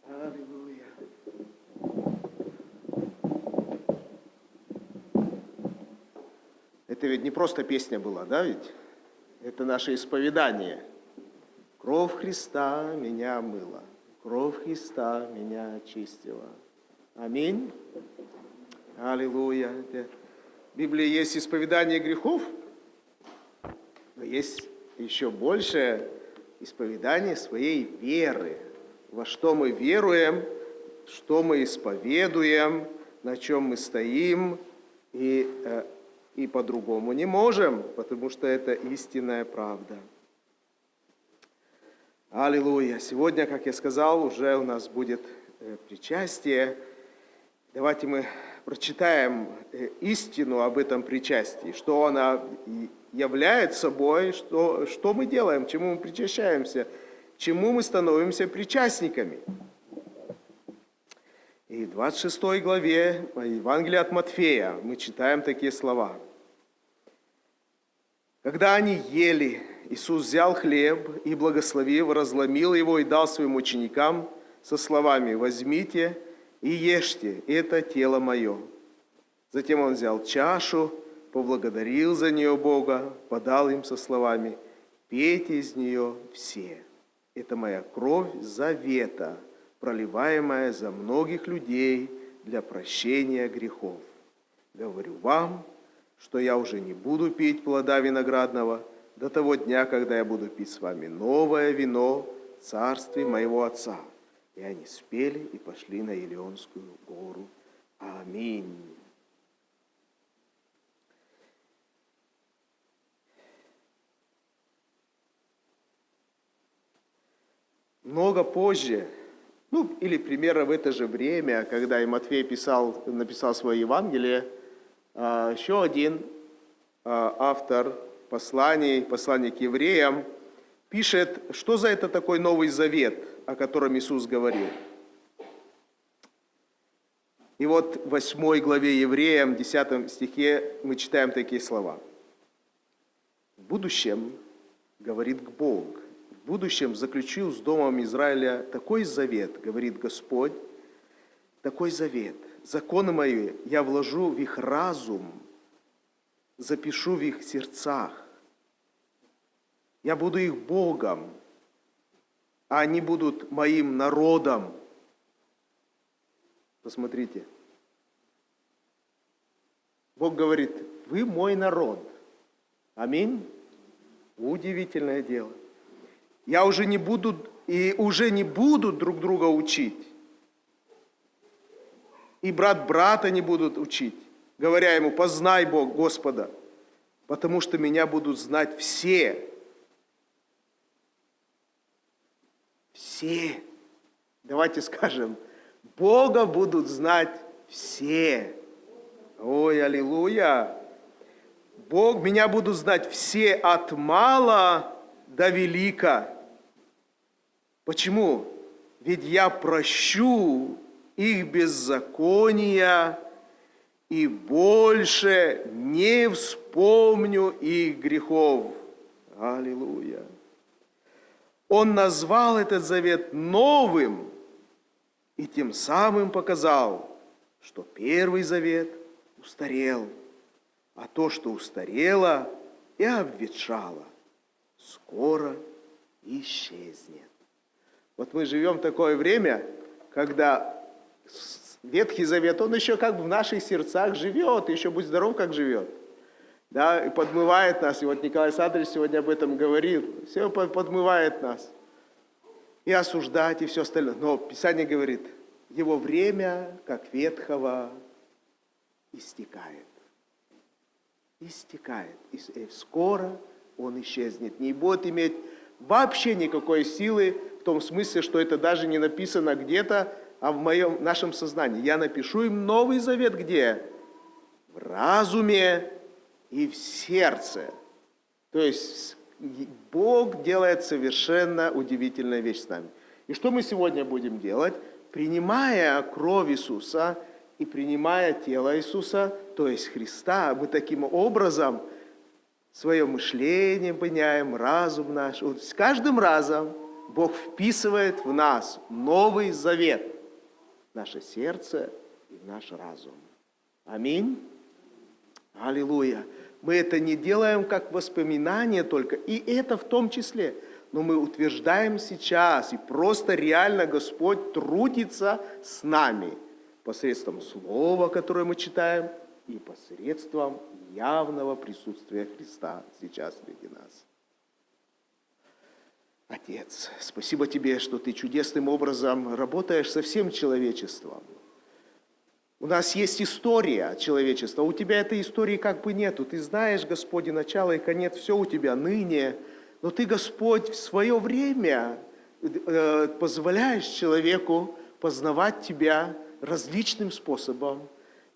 Аллилуйя. Это ведь не просто песня была, да ведь? Это наше исповедание. Кровь Христа меня омыла, кровь Христа меня очистила. Аминь. Аллилуйя. Это в Библии есть исповедание грехов, но есть еще большее исповедание своей веры. Во что мы веруем, что мы исповедуем, на чем мы стоим, и, э, и по-другому не можем, потому что это истинная правда. Аллилуйя! Сегодня, как я сказал, уже у нас будет, э, причастие. Давайте мы прочитаем, э, истину об этом причастии, что она и является собой, что, что мы делаем, чему мы причащаемся, чему мы становимся причастниками. И в двадцать шестой главе Евангелия от Матфея мы читаем такие слова. Когда они ели, Иисус взял хлеб и, благословив, разломил его и дал своим ученикам со словами: «Возьмите и ешьте, это тело мое». Затем он взял чашу, поблагодарил за нее Бога, подал им со словами: «Пейте из нее все. Это моя кровь завета, проливаемая за многих людей для прощения грехов. Говорю вам, что я уже не буду пить плода виноградного до того дня, когда я буду пить с вами новое вино в царстве моего Отца». И они спели и пошли на Елеонскую гору. Аминь. Много позже, ну, или примерно в это же время, когда и Матфей писал, написал свое Евангелие, а, еще один, а, автор посланий, послание к евреям, пишет, что за это такой Новый Завет, о котором Иисус говорил. И вот в восьмой главе Евреям, десятом стихе, мы читаем такие слова. «В будущем, говорит Бог, в будущем заключу с домом Израиля такой завет, говорит Господь, такой завет. Законы мои я вложу в их разум, запишу в их сердцах. Я буду их Богом, а они будут моим народом». Посмотрите. Бог говорит: «Вы мой народ». Аминь. Удивительное дело. Я уже не буду, и уже не будут друг друга учить. И брат брата не будут учить, говоря ему: «Познай Бог, Господа», потому что меня будут знать все. Все. Давайте скажем: «Бога будут знать все». Ой, аллилуйя! Бог, меня будут знать все от мала до велика. Почему? Ведь я прощу их беззакония и больше не вспомню их грехов. Аллилуйя. Он назвал этот завет новым и тем самым показал, что первый завет устарел, а то, что устарело и обветшало, скоро исчезнет. Вот мы живем в такое время, когда Ветхий Завет, он еще как бы в наших сердцах живет, еще будь здоров, как живет. Да, и подмывает нас. И вот Николай Александрович сегодня об этом говорил. Все подмывает нас. И осуждать, и все остальное. Но Писание говорит, его время, как ветхого, истекает. Истекает. И э, скоро он исчезнет. Не будет иметь вообще никакой силы, в том смысле, что это даже не написано где-то, а в моем, нашем сознании. Я напишу им Новый Завет где? В разуме и в сердце. То есть Бог делает совершенно удивительная вещь с нами. И что мы сегодня будем делать? Принимая кровь Иисуса и принимая тело Иисуса, то есть Христа, мы таким образом свое мышление меняем, разум наш. Вот с каждым разом Бог вписывает в нас Новый Завет, наше сердце и наш разум. Аминь. Аллилуйя. Мы это не делаем как воспоминание только, и это в том числе, но мы утверждаем сейчас, и просто реально Господь трудится с нами посредством слова, которое мы читаем, и посредством явного присутствия Христа сейчас среди нас. Отец, спасибо Тебе, что Ты чудесным образом работаешь со всем человечеством. У нас есть история человечества, у Тебя этой истории как бы нету. Ты знаешь, Господи, начало и конец, все у Тебя ныне. Но Ты, Господь, в свое время э, позволяешь человеку познавать Тебя различным способом.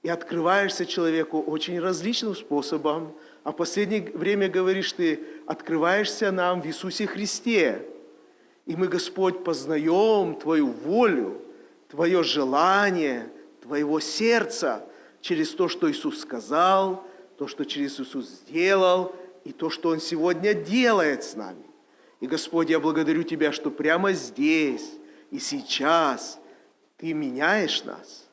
И открываешься человеку очень различным способом. А в последнее время, говоришь Ты, открываешься нам в Иисусе Христе. И мы, Господь, познаем Твою волю, Твое желание, Твоего сердца через то, что Иисус сказал, то, что через Иисус сделал, и то, что Он сегодня делает с нами. И, Господь, я благодарю Тебя, что прямо здесь и сейчас Ты меняешь нас.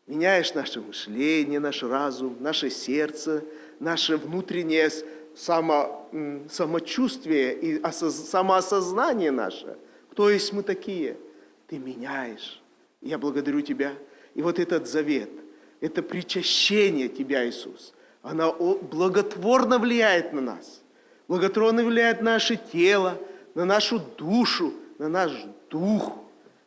Меняешь наше мышление, наш разум, наше сердце, наше внутреннее само, самочувствие и самоосознание наше. Кто есть мы такие? Ты меняешь. Я благодарю Тебя. И вот этот завет, это причащение Тебя, Иисус, она благотворно влияет на нас. Благотворно влияет на наше тело, на нашу душу, на наш дух.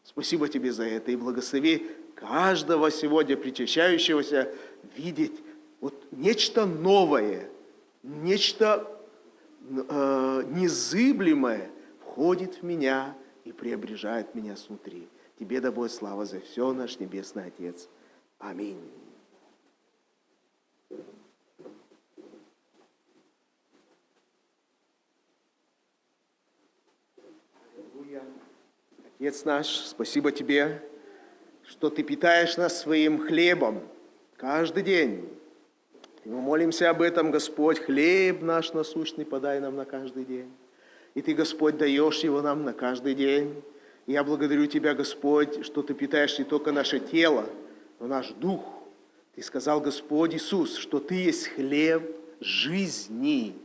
Спасибо Тебе за это и благослови каждого сегодня причащающегося видеть вот нечто новое, нечто э, незыблемое входит в меня и преображает меня снутри. Тебе да будет слава за все, наш Небесный Отец. Аминь. Отец наш, спасибо Тебе, что Ты питаешь нас своим хлебом каждый день. И мы молимся об этом, Господь, хлеб наш насущный подай нам на каждый день. И Ты, Господь, даешь его нам на каждый день. И я благодарю Тебя, Господь, что Ты питаешь не только наше тело, но наш дух. Ты сказал, Господь Иисус, что Ты есть хлеб жизни.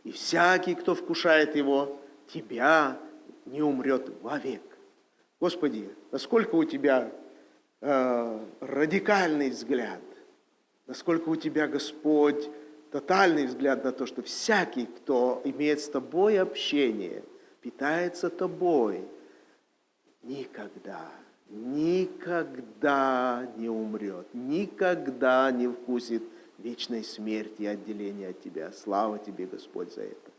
И всякий, кто вкушает его, тебя не умрет вовек. Господи, насколько у Тебя э, радикальный взгляд, насколько у Тебя, Господь, тотальный взгляд на то, что всякий, кто имеет с Тобой общение, питается Тобой, никогда, никогда не умрет, никогда не вкусит вечной смерти и отделения от Тебя. Слава Тебе, Господь, за это.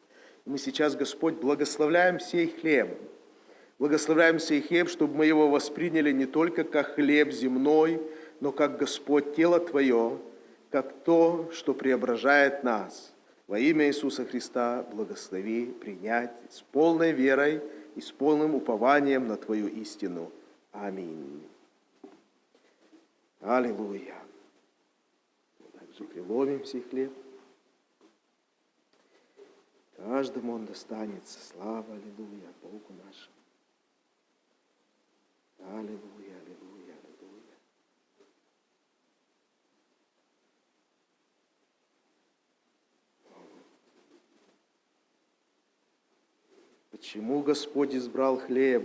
Мы сейчас, Господь, благословляем сей хлеб. Благословляем сей хлеб, чтобы мы его восприняли не только как хлеб земной, но как, Господь, тело Твое, как то, что преображает нас. Во имя Иисуса Христа благослови принять с полной верой и с полным упованием на Твою истину. Аминь. Аллилуйя. Также преломим сей хлеб. Каждому он достанется. Слава, аллилуйя, Богу нашему. Аллилуйя, аллилуйя, аллилуйя. Почему Господь избрал хлеб?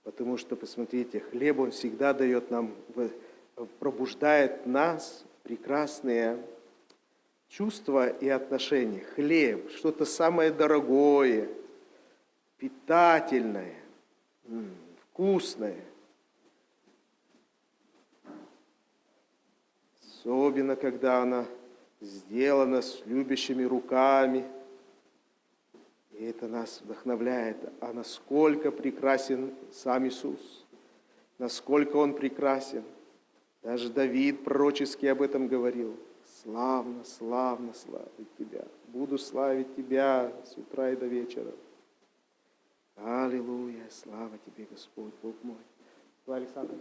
Потому что, посмотрите, хлеб, он всегда дает нам, в- пробуждает нас прекрасные чувства и отношения. Хлеб, что-то самое дорогое, питательное, м, вкусное. Особенно, когда она сделана с любящими руками. И это нас вдохновляет. А насколько прекрасен сам Иисус, насколько Он прекрасен. Даже Давид пророчески об этом говорил. Славно, славно славить Тебя. Буду славить Тебя с утра и до вечера. Аллилуйя, слава Тебе, Господь, Бог мой. Николай Александрович.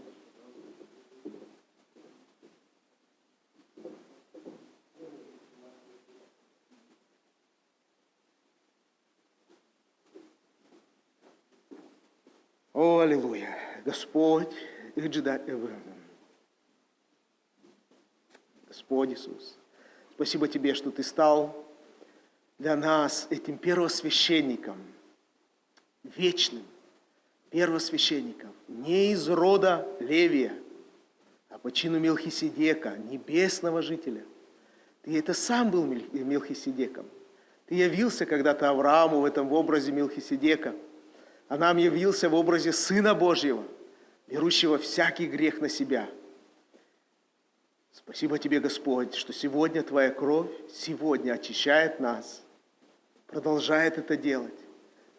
О, аллилуйя. Господь, ыджыда-, э, Господь Иисус, спасибо Тебе, что Ты стал для нас этим первосвященником, вечным первосвященником, не из рода Левия, а по чину Мелхиседека, небесного жителя. Ты это сам был, Мель-, Мелхиседеком. Ты явился когда-то Аврааму в этом, в образе Мелхиседека, а нам явился в образе Сына Божьего, берущего всякий грех на Себя. Спасибо Тебе, Господь, что сегодня Твоя кровь сегодня очищает нас, продолжает это делать,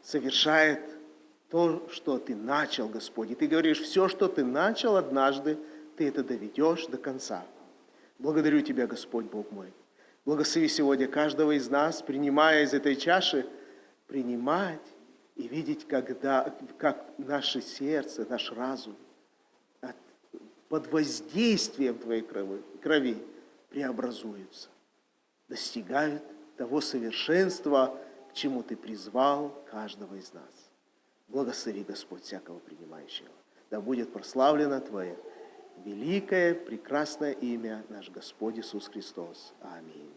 совершает то, что Ты начал, Господь. И Ты говоришь, все, что Ты начал однажды, Ты это доведешь до конца. Благодарю Тебя, Господь Бог мой. Благослови сегодня каждого из нас, принимая из этой чаши, принимать и видеть, когда, как наше сердце, наш разум от, под воздействием Твоей крови, крови преобразуются, достигают того совершенства, к чему Ты призвал каждого из нас. Благослови, Господь, всякого принимающего. Да будет прославлено Твое великое, прекрасное имя, наш Господь Иисус Христос. Аминь.